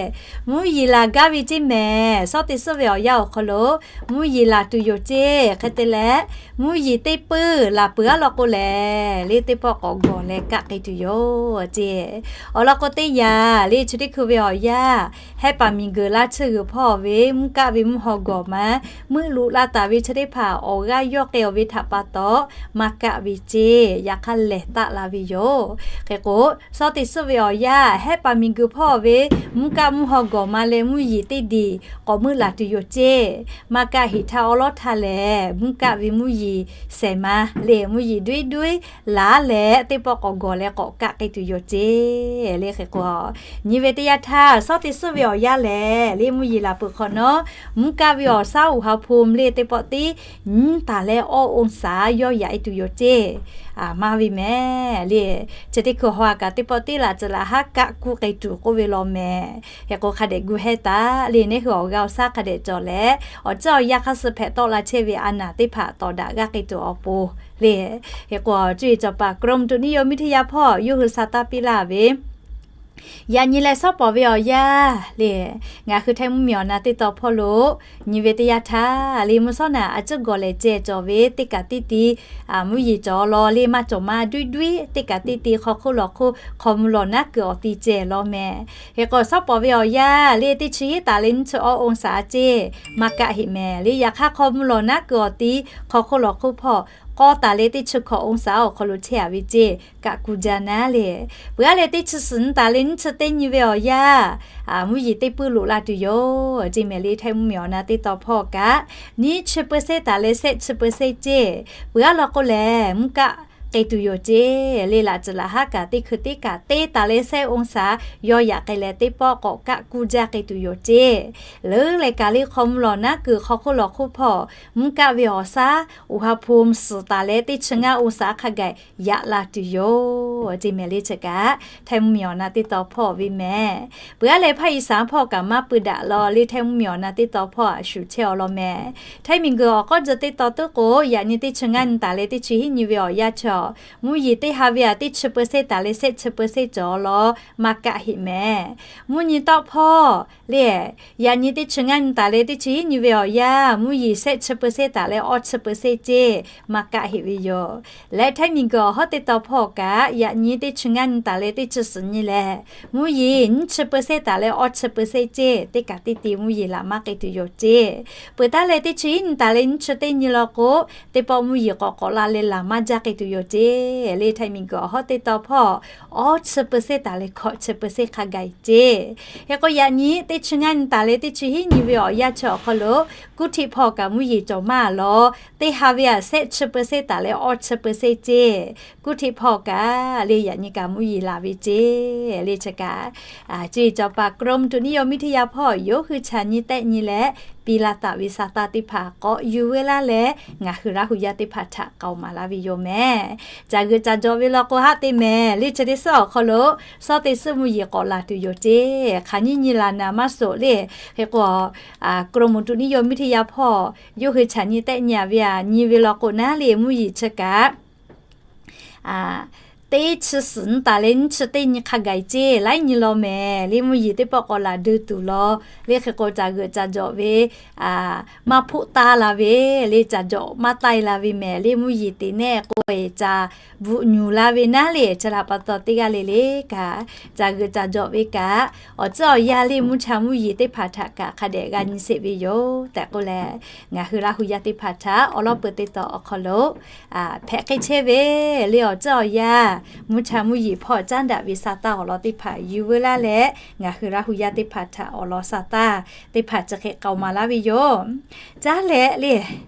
mvuhˇ yeˬ laˬ gaˇ ve ceˇ mehˍ. Shawˉ teˇ suhˉ ve awˬ yanˇ awˬ hk'aw lo mvuhˇ yeˬ laˬ tuˬ yoˬ ceˇ hk'e te leh, mvuhˇ yeˬ teˇ puiˉ laˬ peuˬ-aˉ law k'o lehˬ, le teˇ pawˆ k'awꞈ gawˬ leh kaˆ k'ai tuˬ yoˬ ceˇ. Awˬ lawn k'o teˇ yanˇ le chi teˇ hkui ve awˬ yanˇ, hehˉ paˍ miˬguiˬ laˇ chiˇ g'uiˬ hpawˇ ve mvuhˇ kaˆ ve mvuhˇ haw gawˬ ma meuˆ loꞈ la taˍ ve chi teˇ hpaˍ awˬ g'aˇ yawˇ k'ai-oˬ ve htaꞈ pa taw maˇ kaˆ ve ceˇ. Yaꞈ hk'aˇ lehˬ taˆ la ve yoˬ. Hk'e k'o, shawˉ teˇ suhˉ ve awˬ yanˇ, hehˉ paˍ miˬguiˬ hpawˇ ve mvuhˇ kaˆ mvuhˇ haw gawˬ ma leh mvuhˇ yeˬ teˇ diˬ k'awꞈ meuˆ laˬ tuˬ yoˬ ceˇ. Maˇ kaˆ heꞈ htaˇ awˉ lawˉ htaˇ lehˬ, mvuhˇ kaˆ ve mvuhˇ yeˬ shehˍ ma le mvuhˇ yeˬ duiˉ duiˉ laˬ leh teˇ pawˆ k'awꞈ gawˬ leh k'awꞈ kaˆ k'ai tuˬ yoˬ ceˇ le. Hk'e k'o, nyi ve teˇ yanˇ htaˇ shawˉ teˇ suhˉ ve awˬ yanˇ lehˬ, le mvuhˇ yeˬ laˬ peuˬ hk'awꞈ nawˉ, mvuhˇ kaˆ ve awˬ shaˉ uˬ ha hpu le teˇ pawˆ tiˉ nyiˉ taˍ leh awˇ องศา yawˇ yaꞈ-e tuˬ yoˬ ceˇ. Maˇ ve mehˍ le, chi teˇ hkui haw-a kaꞈ teˇ pawˆ tiˉ laꞈ tcuh laꞈ haˉ kaˆ kuˇ k'ai tuˬ k'oˆ ve law mehˍ. Hk'e k'o hk'a dehꞈ gu hehˇ taˍ le, neˉ hui awˬ g'aˇ awˬ shaˉ hk'a dehꞈ cawˬ leh, awˬ ciˉ awˬ yanˇ hk'a suh hpehꞈ tawˆ la chehˇ ve a naˍ teˇ hpaˍ tawˍ daꞈ g'aˇ k'ai tuˬ awˬ pon le. Hk'e k'o, cuˇ yiˍ cawˬ paˍ กรมอุตุนิยมวิทยา hpawˇ yawˇ hui sa taˇ piˇ laˇ ve, yaꞈ nyi leh shawˉ pawˍ ve awˬ yanˇ le, ngaˬ hui Htaiˇ mvuhˇmiˬ awˬ na teˇ taw hpawˇ lo nyi ve teˇ yanˇ htaˇ le, mvuhˇ shawˉ naꞈ a ciˉ gawˬ lehˬ ceh cawˬ ve teˇ kaꞈ teˇ ti mvuhˇ yeˬ cawˬ law le maˇ cawˬ ma duiˉ duiˉ teˇ kaꞈ teˇ ti hk'aw hk'oˆ lawˬ hk'oˆ hk'aw mvuh lawˬ naˉ kuiˬ awˬ ti ceh law mehˍ. Hk'e k'o shawˉ pawˍ ve awˬ yanˇ le teˇ chi hiˉ taˍ leh nyiˇ chi awˇ องศา ceˇ maˇ kaˆ heꞈ mehˍ le. Yaꞈ hk'aˇ hk'aw mvuh lawˬ naˉ kuiˬ awˬ ti hk'aw hk'oˆ lawˬ hk'oˆ hpawˇ k'awˇ taˍ leh teˇ chi hkawꞈ องศา awˬ hk'aw lo chehˇ-a ve ceˇ kaꞈ kuˬ jaˇ naˉ le. Peuˬ-a leh teˇ chi suhˍ nyiˇ taˍ leh nyiˇ chi teˇ nyi ve awˬ yanˇ mvuhˇ yeˬ teˇ puiˉ loꞈ la tuˬ yoˬ ceˇ mehˍ le. Htaiˇ mvuhˇmiˬ awˬ na teˇ taw hpawˇ kaꞈ nyiˇ chi เปอร์เซ็นต์ taˍ leh shehˆ chi เปอร์เซ็นต์ ceˇ. Peuˬ-a law k'o lehˬ, mvuhˇ kaˆ k'ai tuˬ yoˬ ceˇ. Le laꞈ tcuhˍ laꞈ haˉ kaꞈ teˇ hkui teˇ kaꞈ teˇ taˍ leh shehˆ องศา yawˇ yaꞈ k'ai leh teˇ pawˆ k'awꞈ kaˆ kuˇ jaˇ k'ai tuˬ yoˬ ceˇ. Leuˉ leh kaˬ le hk'aw mvuh lawˬ naˉ kuiˬ hk'aw hk'oˆ lawˬ hk'oˆ hpawˇ mvuhˇ kaˆ ve awˬ shaˉ อุณหภูมิ suhˍ taˍ leh teˇ chi ngaˇ องศา hk'a gaˬ yaꞈ la tuˬ yoˬ ceˇ mehˍ le chi kaꞈ Htaiˇ mvuhˇmiˬ awˬ na teˇ taw hpawˇ ve mehˍ. Peuˬ aˉ leh ภาคอีสาน hpawˇ kaꞈ maˇ pui daꞈ law le Htaiˇ mvuhˇmiˬ awˬ na teˇ taw hpawˇ a shu chehˇ awˬ lawn mehˍ. Htaiˇ miˬguiˬ awˬ k'awˇ tcuh teˇ taw tuˉ k'o, yaꞈ nyi teˇ chi ngaˇ nyi taˍ leh teˇ chi hiˉ nyi ve awˬ yanˇ chaw, mvuhˇ yeˬ teˇ ha ve aꞈ teˇ chi เปอร์เซ็นต์ taˍ leh shehˆ chi เปอร์เซ็นต์ cawˬ awˬ lawn maˇ kaˆ heꞈ mehˍ. Mvuhˇ nyi tawˆ hpawˇ le, yaꞈ nyi teˇ chi ngaˇ nyi taˍ leh teˇ chi hiˉ nyi ve awˬ yanˇ, mvuhˇ yeˬ shehˆ chi เปอร์เซ็นต์ taˍ leh awˇ chi เปอร์เซ็นต์ ceˇ maˇ kaˆ heꞈ ve yoˬ. Leh Htaiˇ miˬguiˬ awˬ hawˉ teˇ taw hpawˇ kaꞈ yaꞈ nyi teˇ chi ngaˇ nyi taˍ leh teˇ chi suhˍ nyi lehˬ, mvuhˇ yeˬ nyiˇ chi เปอร์เซ็นต์ taˍ leh awˇ chi เปอร์เซ็นต์ ceˇ teˇ kaꞈ teˇ te mvuhˇ yeˬ laˬ maˇ k'ai tuˬ yoˬ ceˇ. Peuˬ taˉ leh teˇ chi hiˉ nyi taˍ leh nyiˇ chi teˇ nyi law k'o, teˇ pawˆ mvuhˇ yeˬ k'awꞈ k'awꞈ la leh laˬ maˇ jaˇ k'ai tuˬ yoˬ ceˇ. Le Htaiˇ miˬguiˬ awˬ hawˉ teˇ taw hpawˇ awˇ chi เปอร์เซ็นต์ taˍ leh hkawꞈ chi เปอร์เซ็นต์ hk'a gaˬ ceˇ. Hk'e k'o yaꞈ nyi teˇ chi ngaˇ nyi taˍ leh teˇ chi hiˉ nyi ve awˬ yanˇ chaw awˬ hk'aw lo, kuˇ htiꞈ hpawˇ kaꞈ mvuhˇ yeˬ cawˬ maˇ law, teˇ ha ve aꞈ shehˆ chi เปอร์เซ็นต์ taˍ leh awˇ chi เปอร์เซ็นต์ ceˇ. Kuˇ htiꞈ hpawˇ kaꞈ le yaꞈ nyi kaꞈ mvuhˇ yeˬ laˬ ve ceˇ. Le chi kaꞈ ceˇ cawˬ paˍ กรมอุตุนิยมวิทยา hpawˇ yawˇ hui chaꞈ nyi tehˆ nyi leh piˇ laˇ taˍ ve sa taˇ teˇ hpaˍ k'awꞈ yuˬ veu laˇ leh, ngaˬ hui Laˇ hu yaˇ teˇ hpaˍ htaꞈ k'aoˍ maˍ laˇ ve yoˬ mehˍ. Caˬ g'euꞈ caˬ jawꞈ ve law k'o haˆ te mehˍ. Le chi teˇ suhˉ awˬ hk'aw lo, suhˉ teˇ suhˉ mvuhˇ yeˬ k'awꞈ laˬ tuˬ yoˬ ceˇ. Hk'aˬ nyiˇ nyi laˬ naˍ maˇ shoˍ le. Hk'e k'o, กรมอุตุนิยมวิทยา hpawˇ yawˇ hui chaꞈ nyi tehˆ nyi a ve aꞈ nyi ve law k'o naˉ le mvuhˇ yeˬ chi kaꞈ teˇ chi suhˍ nyi taˍ leh nyiˇ chi teˇ nyi hk'a gaˬ ceˇ laiˉ nyi law mehˍ. Le mvuhˇ yeˬ teˇ pawˆ k'awꞈ laˬ deu tuˬ law. Le hk'e k'o caˬ g'euꞈ caˬ jawꞈ ve maˇ hpoˆ taˇ la ve, le caˬ jawꞈ maˇ taiˇ la ve mehˍ. Le mvuhˇ yeˬ teꞈ nehˆ k'o e caˬ bvuhꞈ nyuˬ la ve naˉ le. Chi htaꞈ pa taw teˇ g'aˇ le le kaꞈ, caˬ g'euꞈ caˬ jawꞈ ve kaꞈ, awˬ tcuhˉ awˬ yanˇ le mvuhˇ cha mvuhˇ yeˬ teˇ hpaˍ htaꞈ kaꞈ hk'a dehꞈ g'a nyi sheˍ ve yoˬ tehꞈ k'oˆ leh, ngaˬ hui Laˇ hu yaˇ teˇ hpaˍ htaꞈ awˬ lawn peu teˇ taw awˬ hk'aw lo hpehꞈ k'ai chehˇ ve le. Awˬ tcuhˉ awˬ yanˇ mvuhˇ cha mvuhˇ yeˬ hpawˇ caˉ daꞈ ve sa taˇ awˬ lawn teˇ hpaˍ yuˬ veu laˇ leh, ngaˬ hui Laˇ hu yaˇ teˇ hpaˍ htaꞈ awˬ lawn sa taˇ teˇ hpaˍ chi hk'e k'aoˍ maˍ laˇ ve yoˬ. Caˉ leh le,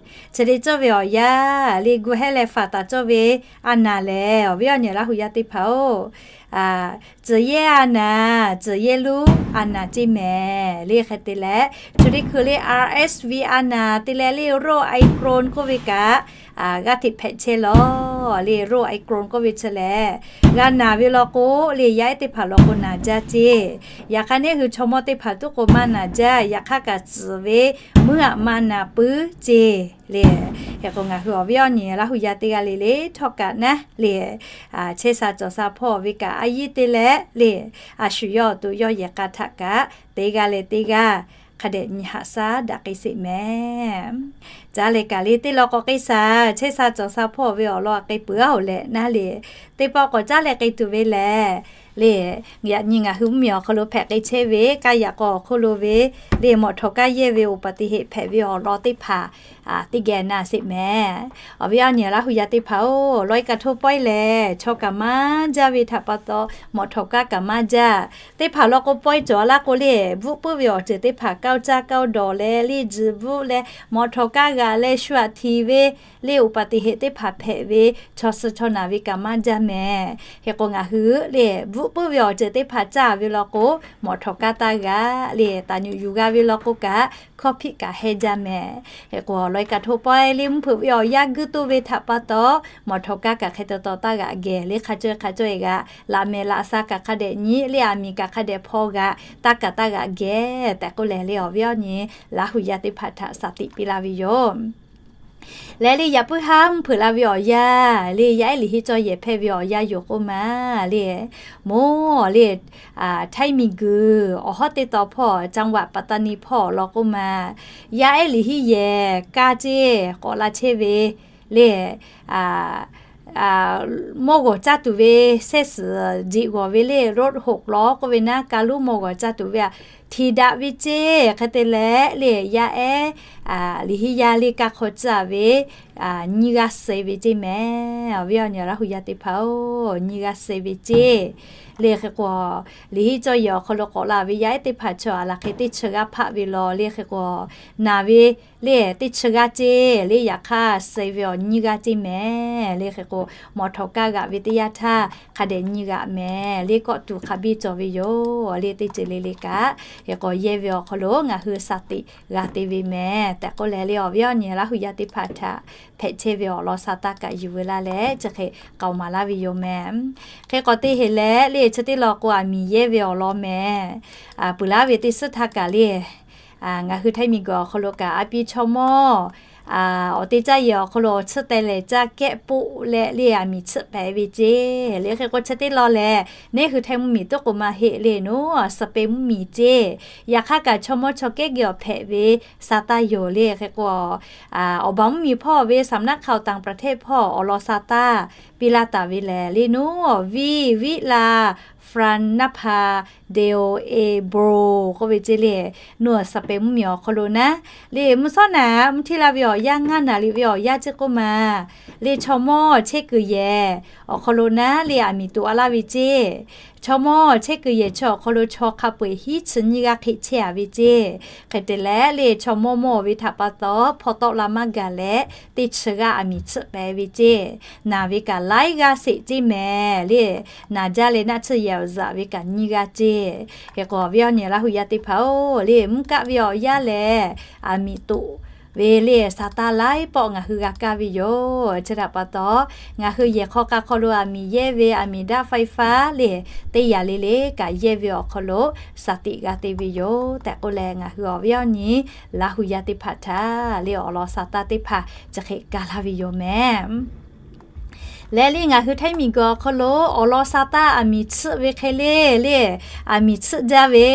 chi te cawˇ ve awˬ yanˇ le gu hehˉ leh faˍ taˍ cawˇ ve a naˍ lehˬ, awˬ viˉ awˬ nyi Laˇ hu yaˇ teˇ hpaˍ-oˬ, tcuhˬ yehˇ a naˍ, tcuhˬ yehˇ lonˉ a naˍ ceˇ mehˍ. Le hk'e te leh, chi teˇ hkui le RSV a naˍ te leh le โรคไอโครน k'oˆ ve kaꞈ g'aˇ hteꞈ hpehꞈ chehˇ law. Le โรคไอโครน k'oˆ ve chi lehˬ, g'a naˍ ve law k'o le yaˇ ehˉ teˇ hpaˍ law k'o naˍ jaˇ ceˇ. Yaꞈ hk'aˇ neˇ hui chaw mawˇ teˇ hpaˍ tuˉ k'o maˇ naˍ jaˇ. Yaꞈ hk'aˇ kaꞈ tcuhˬ ve meuˇ aꞈ maˇ naˍ puiˉ ceˇ le. Hk'e k'o ngaˬ hui awˬ viˉ awˬ nyi Laˇ hu yaˇ teˇ g'aˇ le le htawˇ kaꞈ naˉ le, chehˇ sha cawˬ sha hpawˇ ve kaꞈ a yiˇ te leh le, a shu yawˇ awˬ to yawˇ yehˬ k'a htaꞈ kaꞈ teˇ g'aˇ leh teˇ g'aˇ hk'a dehꞈ nyi haꞈ shaˉ daꞈ k'ai sheˍ mehˍ. Caˉ leh kaꞈ le teˇ law k'awꞈ k'ai shaˍ, chehˇ sha cawˬ sha hpawˇ ve awˬ lawn k'ai peuˬ-aˬ leh naˉ le, teˇ pawˆ k'awꞈ caˉ leh k'ai tuˬ ve lehˬ le, yaꞈ nyi ngaˬ hui mvuhˇmiˬ awˬ hk'aw lo hpehꞈ k'ai chehˇ ve kaˇ yaꞈ k'aw awˬ hk'oˆ lo ve le, mawꞈ htawˍ kaˇ yehˇ ve อุบัติเหตุ hpehꞈ ve awˬ lawn teˇ hpaˍ teˇ geh na sheˍ mehˍ. Awˬ viˉ awˬ nyi Laˇ hu yaˇ teˇ hpaˍ-oˬ, lawˇ e kaꞈ hto pawehˇ lehˬ, chaw kaꞈ maˇ jaˇ ve htaꞈ pa taw, mawꞈ htawˍ kaˇ kaꞈ maˇ jaˇ. Teˇ hpaˍ law k'o pawehˇ cawˬ laˇ k'o le, bvuhˆ puiˉ ve awˬ ceuˬ teˇ hpaˍ kaoˇ caˇ kaoˇ dawˬ leh le, juˬ bvuhˆ leh, mawꞈ htawˍ kaˇ g'aꞈ leh shu aꞈ htiˍ ve le, อุบัติเหตุ teˇ hpaˍ hpehꞈ ve, chaw suh chaw naˬ ve kaꞈ maˇ jaˇ mehˍ. Hk'e k'o ngaˬ hui le, bvuhˆ puiˉ ve awˬ ceuˬ teˇ hpaˍ caˇ ve law k'o, mawꞈ htawˍ kaˇ taˇ g'aꞈ le, taˍ nyuꞈ yuˬ g'a ve law k'o kaꞈ, hkawˇ hpiˆ kaꞈ heh jaˇ mehˍ. Hk'e k'o lawˇ e kaꞈ hto pawehˇ le, mvuhˇ hpeuꞈ ve awˬ yanˇ guiˇ toˇ ve htaꞈ pa taw, mawꞈ htawˍ kaˇ kaꞈ hk'e taw taw taˇ g'aꞈ geh le, hk'a caweh hk'a caweh g'aꞈ, laꞈ mehˍ laꞈ sha kaꞈ hk'a dehꞈ nyi le, aˬ miˍ kaꞈ hk'a dehꞈ hpaw g'aꞈ, taˇ kaꞈ taˇ g'aꞈ geh tehꞈ k'oˆ leh le, awˬ viˉ awˬ nyi Laˇ hu yaˇ teˇ hpaˍ htaꞈ shaˍ tiꞈ piˇ laˇ ve yoˬ. Leh le yaꞈ puiˉ haˉ mvuhˇ hpeuꞈ la ve awˬ yanˇ le, yaˇ ehˉ liꞈ henˇ cawˇ yehˬ hpehˇ ve awˬ yanˇ yoˬ k'oˆ ma le, mawˬ le, Htaiˇ miˬguiˬ awˬ hawˉ teˇ taw hpawˇ จังหวัดปัตตานี hpawˇ awˬ lawn k'oˆ ma, yaˇ ehˉ liꞈ henˇ yehˬ kaˇ ceˇ k'awꞈ la chehˇ ve le, mawˇ g'awˬ caˇ tuˬ ve sehˇ suhˍ jeꞈ g'awˬ ve le, road hok law k'oˆ ve naˉ, kaˇ lonˉ mawˇ g'awˬ caˇ tuˬ ve aꞈ htiꞈ daꞈ ve ceˇ. Hk'e te leh le yaˇ ehˉ liꞈ henˇ yaˇ le kaˇ hk'aw tcuh ve nyiˇ g'aˇ suh ve ceˇ mehˍ. Awˬ viˉ awˬ nyi Laˇ hu yaˇ teˇ hpaˍ-oˬ, nyiˇ g'aˇ suh ve ceˇ. Le hk'e k'o, liꞈ henˇ cawˇ yehˬ awˬ hk'aw lo k'awꞈ la ve yaˇ ehˉ teˇ hpaˍ chaw a laˬ hk'e teˇ chi g'aˇ hpaˆ ve law le hk'e k'o, naˬ ve le teˇ chi g'aˇ ceˇ. Le yaꞈ hk'aˇ suh ve awˬ nyiˇ g'aˇ ceˇ mehˍ. Le hk'e k'o, mawˬ htawnˍ kaˇ g'aꞈ ve teˇ yanˇ htaˇ hk'a dehꞈ nyiˇ g'aˇ mehˍ. Le kawˆ tuˬ hk'a biˇ cawˬ ve yoˬ. Le teˇ ceuˬ le le kaꞈ, hk'e k'o yehˇ ve awˬ hk'aw lo ngaˬ hui shaˍ tiꞈ g'a te ve mehˍ tehꞈ k'oˆ leh, le awˬ viˉ awˬ nyi Laˇ hu yaˇ teˇ hpaˍ htaꞈ hpehꞈ chehˇ ve awˬ lawn sa taˇ kaꞈ yuˬ veu laˇ leh chi hk'e k'aoˍ maˍ laˇ ve yoˬ mehˍ. Hk'e k'awꞈ te heˍ leh le chi teˇ lawn k'o, aˬ miˍ yehˇ ve awˬ lawn mehˍ. Peuˬ laˇ ve teˇ suhˉ htaˇ kaꞈ le ngaˬ hui Htaiˇ miˬguiˬ awˬ hk'aw lo kaꞈ a piˇ chaw mawˇ awˬ te caˇ yehˬ awˬ hk'aw lo awˬ tsuhˇ teh lehˬ caˇ kehˆ poˆ leh le aˬ miˍ tsuhˆ pehˍ ve ceˇ. Le hk'e k'o chi teˇ lawn lehˬ, neˇ hui Htaiˇ mvuhˇmiˬ tuˉ k'oˍ maˇ heˆ le naˉ, Saˍpeh mvuhˇmiˬ ceˇ. Yaꞈ hk'aˇ kaꞈ chaw mawˇ chaw kehˉ geh awˬ hpehꞈ ve sa taˇ yoˬ le. Hk'e k'o, awˬ baˬ mvuhˇmiˬ hpawˇ ve สำนักข่าวต่างประเทศ hpawˇ awˬ lawn sa taˇ piˇ laˇ taˍ ve lehˬ le naˉ, viˇ viˉ la France naˉ hpa Deo e Bro k'oˆ ve ceˇ le. Naˉ Saˍpeh mvuhˇmiˬ awˬ hk'aw lo naˉ le mvuhˇ shawˉ naꞈ mvuhˇ hteˇ la ve awˬ yanˇ ngaˇ naˍ riˍ ve awˬ yanˇ ceˇ k'oˆ ma le chaw mawˇ chehˇ kuiˬ yehˬ awˬ hk'aw lo naˉ le aˬ miˍ toꞈ a laˇ ve ceˇ. Chaw mawˇ chehˇ kuiˬ yehˬ chi awˬ hk'aw lo chaw hk'a peu-eˬ hiˉ chi nyiˇ g'aˇ hk'e chehˇ a ve ceˇ. Hk'e te leh le chaw mawˇ mawˇ ve htaꞈ pa taw hpaw tawˆ la maˇ gaˬ leh teˇ chi g'aˇ aˬ miˍ tsuhˆ pehˍ ve ceˇ. Naˬ ve kaꞈ laiˉ g'aˇ sheˍ ceˇ mehˍ le. Naˬ jaˇ leh naˆ tsuhˇ yehˬ awˬ zuhꞈ ve kaꞈ nyiˇ g'aˇ ceˇ. Hk'e k'o awˬ viˉ awˬ nyi Laˇ hu yaˇ teˇ hpaˍ-oˬ, le mvuhˇ kaˆ ve awˬ yanˇ lehˬ aˬ miˍ toꞈ ve le sa taˇ laiˉ pawˆ ngaˬ hui g'a kaˇ ve yoˬ. Chi htaꞈ pa taw, ngaˬ hui yehˬ hk'aw k'a hk'aw lo aˬ miˍ yehˇ ve aˬ miˍ daˆ ไฟฟ้า le teˇ yanˇ le le kaꞈ yehˇ ve awˬ hk'aw lo shaˍ tiꞈ g'a te ve yoˬ tehꞈ k'oˆ leh, ngaˬ hui awˬ viˉ awˬ nyi Laˇ hu yaˇ teˇ hpaˍ htaꞈ le awˬ lawn sa taˇ teˇ hpaˍ chi hk'e kaˇ laˇ ve yoˬ mehˍ. Leh le ngaˬ hui Htaiˇ miˬguiˬ awˬ hk'aw lo awˬ lawn sa taˇ aˬ miˍ tsuhˆ ve hk'e le, le aˬ miˍ tsuhˆ jaˇ ve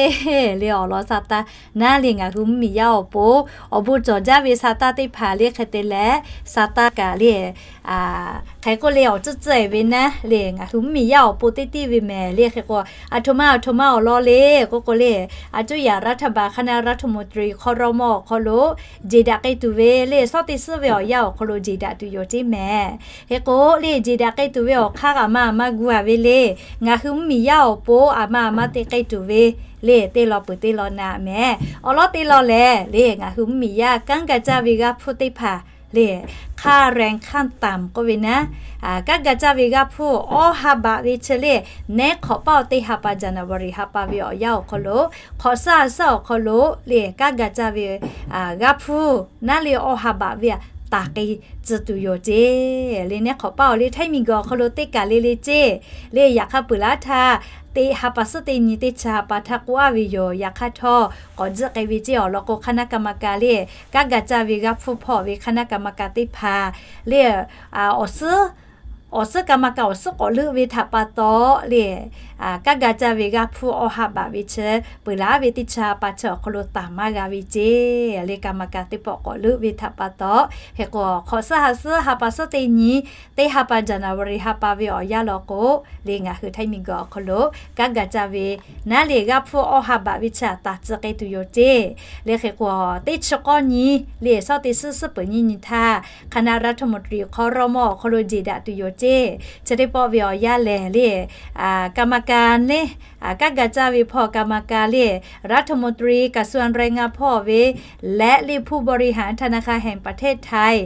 le awˬ lawn sa taˇ naˉ le ngaˬ hui mvuhˇmiˬ yaˇ awˬ pon awˬ bon cawˬ jaˇ ve sa taˇ teˇ hpaˍ le hk'e te leh, sa taˇ kaꞈ le hk'e k'oˆ le awˬ tcuhˉ tcuhˉ-e ve naˉ le ngaˬ hui mvuhˇmiˬ yaˇ awˬ pon teˇ tiˉ ve mehˍ le. Hk'e k'o, aˬ htoꞈ ma aˬ htoꞈ ma awˬ lawn le k'oˆ k'o le, aˬ cuˇ yaꞈ รัฐบาล คณะรัฐมนตรี ครม. awˬ hk'aw lo jeˬ daꞈ k'ai tuˬ ve le shawˉ teˇ suhˉ ve awˬ yanˇ awˬ hk'aw lo jeˬ daꞈ tuˬ yoˬ ceˇ mehˍ. Hk'e k'o le jeˬ daꞈ k'ai tuˬ ve awˬ hk'aˇ kaꞈ maˇ maˇ gu a ve le, ngaˬ hui mvuhˇmiˬ yaˇ awˬ pon aˬ ma aˬ ma te k'ai tuˬ ve le teˇ lawn peuˬ teˇ lawn naꞈ mehˍ. Awˬ lawn teˇ lawn lehˬ le ngaˬ hui mvuhˇmiˬ yaˇ kanˉ ga caˇ ve g'aˇ hpfuhˇ teˇ hpaˍ le ค่าแรงขั้นต่ำ k'oˆ ve naˉ, kanˉ ga caˇ ve g'aˇ hpfuhˇ awˇ ha baꞈ ve chi le, neˉ hk'awꞈ paˇ awˬ teˇ ha pa January ha pa ve awˬ yanˇ awˬ hk'aw lo, hk'awꞈ suhˉ ha suhˉ awˬ hk'aw lo le kanˉ ga caˇ ve g'aˇ hpfuhˇ naˉ le awˇ ha baꞈ ve taˍ k'ai tcuh tuˬ yoˬ ceˇ. Le neˉ hk'awꞈ paˇ awˬ le Htaiˇ miˬguiˬ awˬ hk'aw lo teˇ kaˬ le le ceˇ. Le yaꞈ hk'aˇ peuˬ laˇ htaˇ, teˇ ha pa suhˉ teˇ nyi teˇ chi ha pa htaˇ k'oˆ a ve yoˬ. Yaꞈ hk'aˇ htawˇ k'awꞈ tzuhˆ k'ai ve ceˇ awˬ lawn k'o, คณะกรรมการ le kanˉ ga caˇ ve g'aˇ hpfuhˇ hpawˇ ve คณะกรรมการ teˇ hpaˍ le awˬ suhˉ กรรมการ awˬ suhˉ k'awꞈ leuˆ ve htaꞈ pa taw le kanˉ ga caˇ ve g'aˇ hpfuhˇ awˇ ha baꞈ ve chi peuˬ laˇ ve teˇ chi ha pa chi awˬ hk'aw lo taˍ maˇ g'a ve ceˇ. Le กรรมการ teˇ pawˆ k'awꞈ leuˆ ve htaꞈ pa taw, hk'e k'o hk'awꞈ suhˉ ha suhˉ ha pa suhˉ teˇ nyi teˇ ha pa January ha pa ve awˬ yanˇ law k'o, le ngaˬ hui Htaiˇ miˬguiˬ awˬ hk'aw lo kanˉ ga caˇ ve naˉ le g'aˇ hpfuhˇ awˇ ha baꞈ ve chi taˍ tcuh k'ai tuˬ yoˬ ceˇ. Le hk'e k'o teˇ chi k'awˇ nyi le shawˉ teˇ suhˉ suhˉ peuˬ nyiˇ nyi htaˇ คณะรัฐมนตรี ครม. awˬ hk'aw lo jeˬ daꞈ tuˬ yoˬ ceˇ. Chi teˇ pawˆ ve awˬ yanˇ lehˬ le กรรมการ le kanˉ ga caˇ ve hpawˇ กรรมการ le รัฐมนตรี กระทรวงแรงงาน hpawˇ ve leh le ผู้บริหารธนาคารแห่งประเทศไทย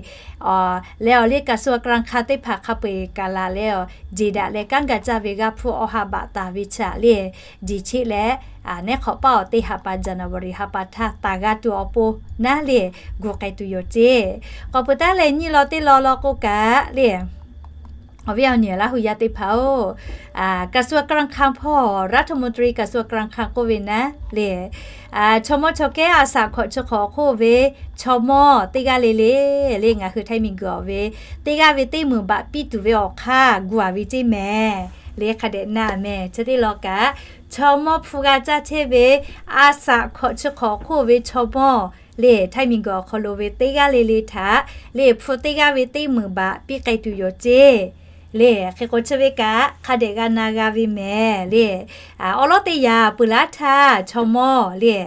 leh awˬ le กระทรวงการคลัง teˇ hpaˍ hk'a peu-eˬ kaꞈ laˬ leh awˬ jeˬ daꞈ leh kanˉ ga caˇ ve g'aˇ hpfuhˇ awˇ ha baꞈ taˍ ve chi le jeˬ cheˆ leh, neˉ hk'awꞈ paˇ awˬ teˇ ha pa January ha pa htaˇ taˍ g'a tuˬ awˬ pon naˉ le gu k'ai tuˬ yoˬ ceˇ. K'awꞈ peuˬ taˉ leh nyiˇ law teˇ law law k'o kaꞈ le awˬ viˉ awˬ nyi Laˇ hu yaˇ teˇ hpaˍ-oˬ, กระทรวงการคลัง hpawˇ รัฐมนตรี กระทรวงการคลัง k'oˆ ve naˉ le chaw mawˇ chaw kehˉ a shaꞈ hkawꞈ chi hk'awꞈ hk'oˆ ve chaw mawˇ teˇ g'aˇ le le, le ngaˬ hui Htaiˇ miˬguiˬ awˬ ve teˇ g'aˇ ve teˇ meunˍ baꞈ piˇ tuˬ ve awˬ hk'aˇ gu a ve ceˇ mehˍ. Le hk'a dehꞈ na mehˍ. Chi teˇ law kaꞈ, chaw mawˇ hpu g'a caˇ chehˇ ve a shaꞈ hkawꞈ chi hk'awꞈ hk'oˆ ve chaw mawˇ le Htaiˇ miˬguiˬ awˬ hk'aw lo ve teˇ g'aˇ le le htaꞈ le hpu teˇ g'aˇ ve teˇ meunˍ baꞈ piˇ k'ai tuˬ yoˬ ceˇ. le. Hk'e k'o chi ve kaꞈ hk'a dehꞈ g'a na g'a ve mehˍ le. Awˬ lawn teˇ yanˇ peuˬ laˉ htaˇ chaw mawˇ le,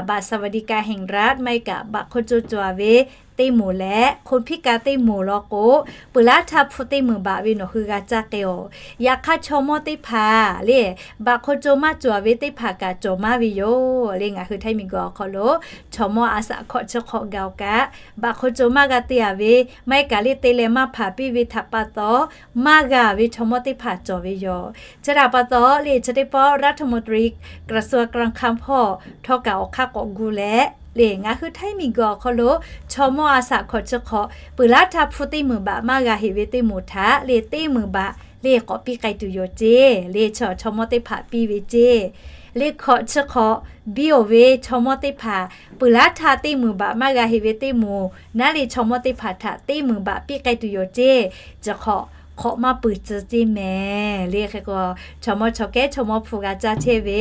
บัตรสวัสดิการแห่งรัฐ maˇ heˆ kaꞈ บัตรคนจน cawˬ ve teˇ moˍ leh คนพิการ teˇ moˍ law k'o, peuˬ laˉ htaˇ hpu teˇ meunˍ baꞈ ve nawˬ hui g'a caˇ k'ai-oˬ. Yaꞈ hk'aˇ chaw mawˇ teˇ hpaˍ le, บัตรคนจน maˇ cawˬ ve teˇ hpaˍ kaꞈ cawˬ maˇ ve yoˬ le. Ngaˬ hui Htaiˇ miˬguiˬ awˬ hk'aw lo chaw mawˇ a shaꞈ hkawꞈ chi hk'awꞈ gaˬ-oˬ kaꞈ, บัตรคนจน maˇ g'a te-a ve, maˇ heˆ kaꞈ le te leh maˇ hpanˍ piˇ ve htaꞈ pa taw, maˇ g'a ve chaw mawˇ teˇ hpaˍ cawˬ ve yoˬ. Chi htaꞈ pa taw le, chi teˇ pawˆ รัฐมนตรี กระทรวงการคลัง hpawˇ htawˇ kaꞈ awˬ hk'aˇ k'awꞈ gu leh le, ngaˬ hui Htaiˇ miˬguiˬ awˬ hk'aw lo chaw mawˇ a shaꞈ hkawꞈ chi hk'awꞈ peuˬ laˉ htaˇ hpu teˇ meunˍ baꞈ maˇ g'a heꞈ ve teˇ moˍ htaꞈ le, teˇ meunˍ baꞈ le k'awꞈ piˇ k'ai tuˬ yoˬ ceˇ le. Chaw mawˇ teˇ hpaˍ piˇ ve ceˇ le. Hkawꞈ chi hk'awꞈ biˇ-oˬ ve chaw mawˇ teˇ hpaˍ peuˬ laˉ htaˇ teˇ meunˍ baꞈ maˇ g'a heꞈ ve teˇ moˍ naˉ le, chaw mawˇ teˇ hpaˍ htaꞈ teˇ meunˍ baꞈ piˇ k'ai tuˬ yoˬ ceˇ. Chi hk'awꞈ hk'awꞈ maˇ peuˬ tcuh ceˇ mehˍ le. Hk'e k'o, chaw mawˇ chaw kehˉ chaw mawˇ hpu g'a caˇ chehˇ ve,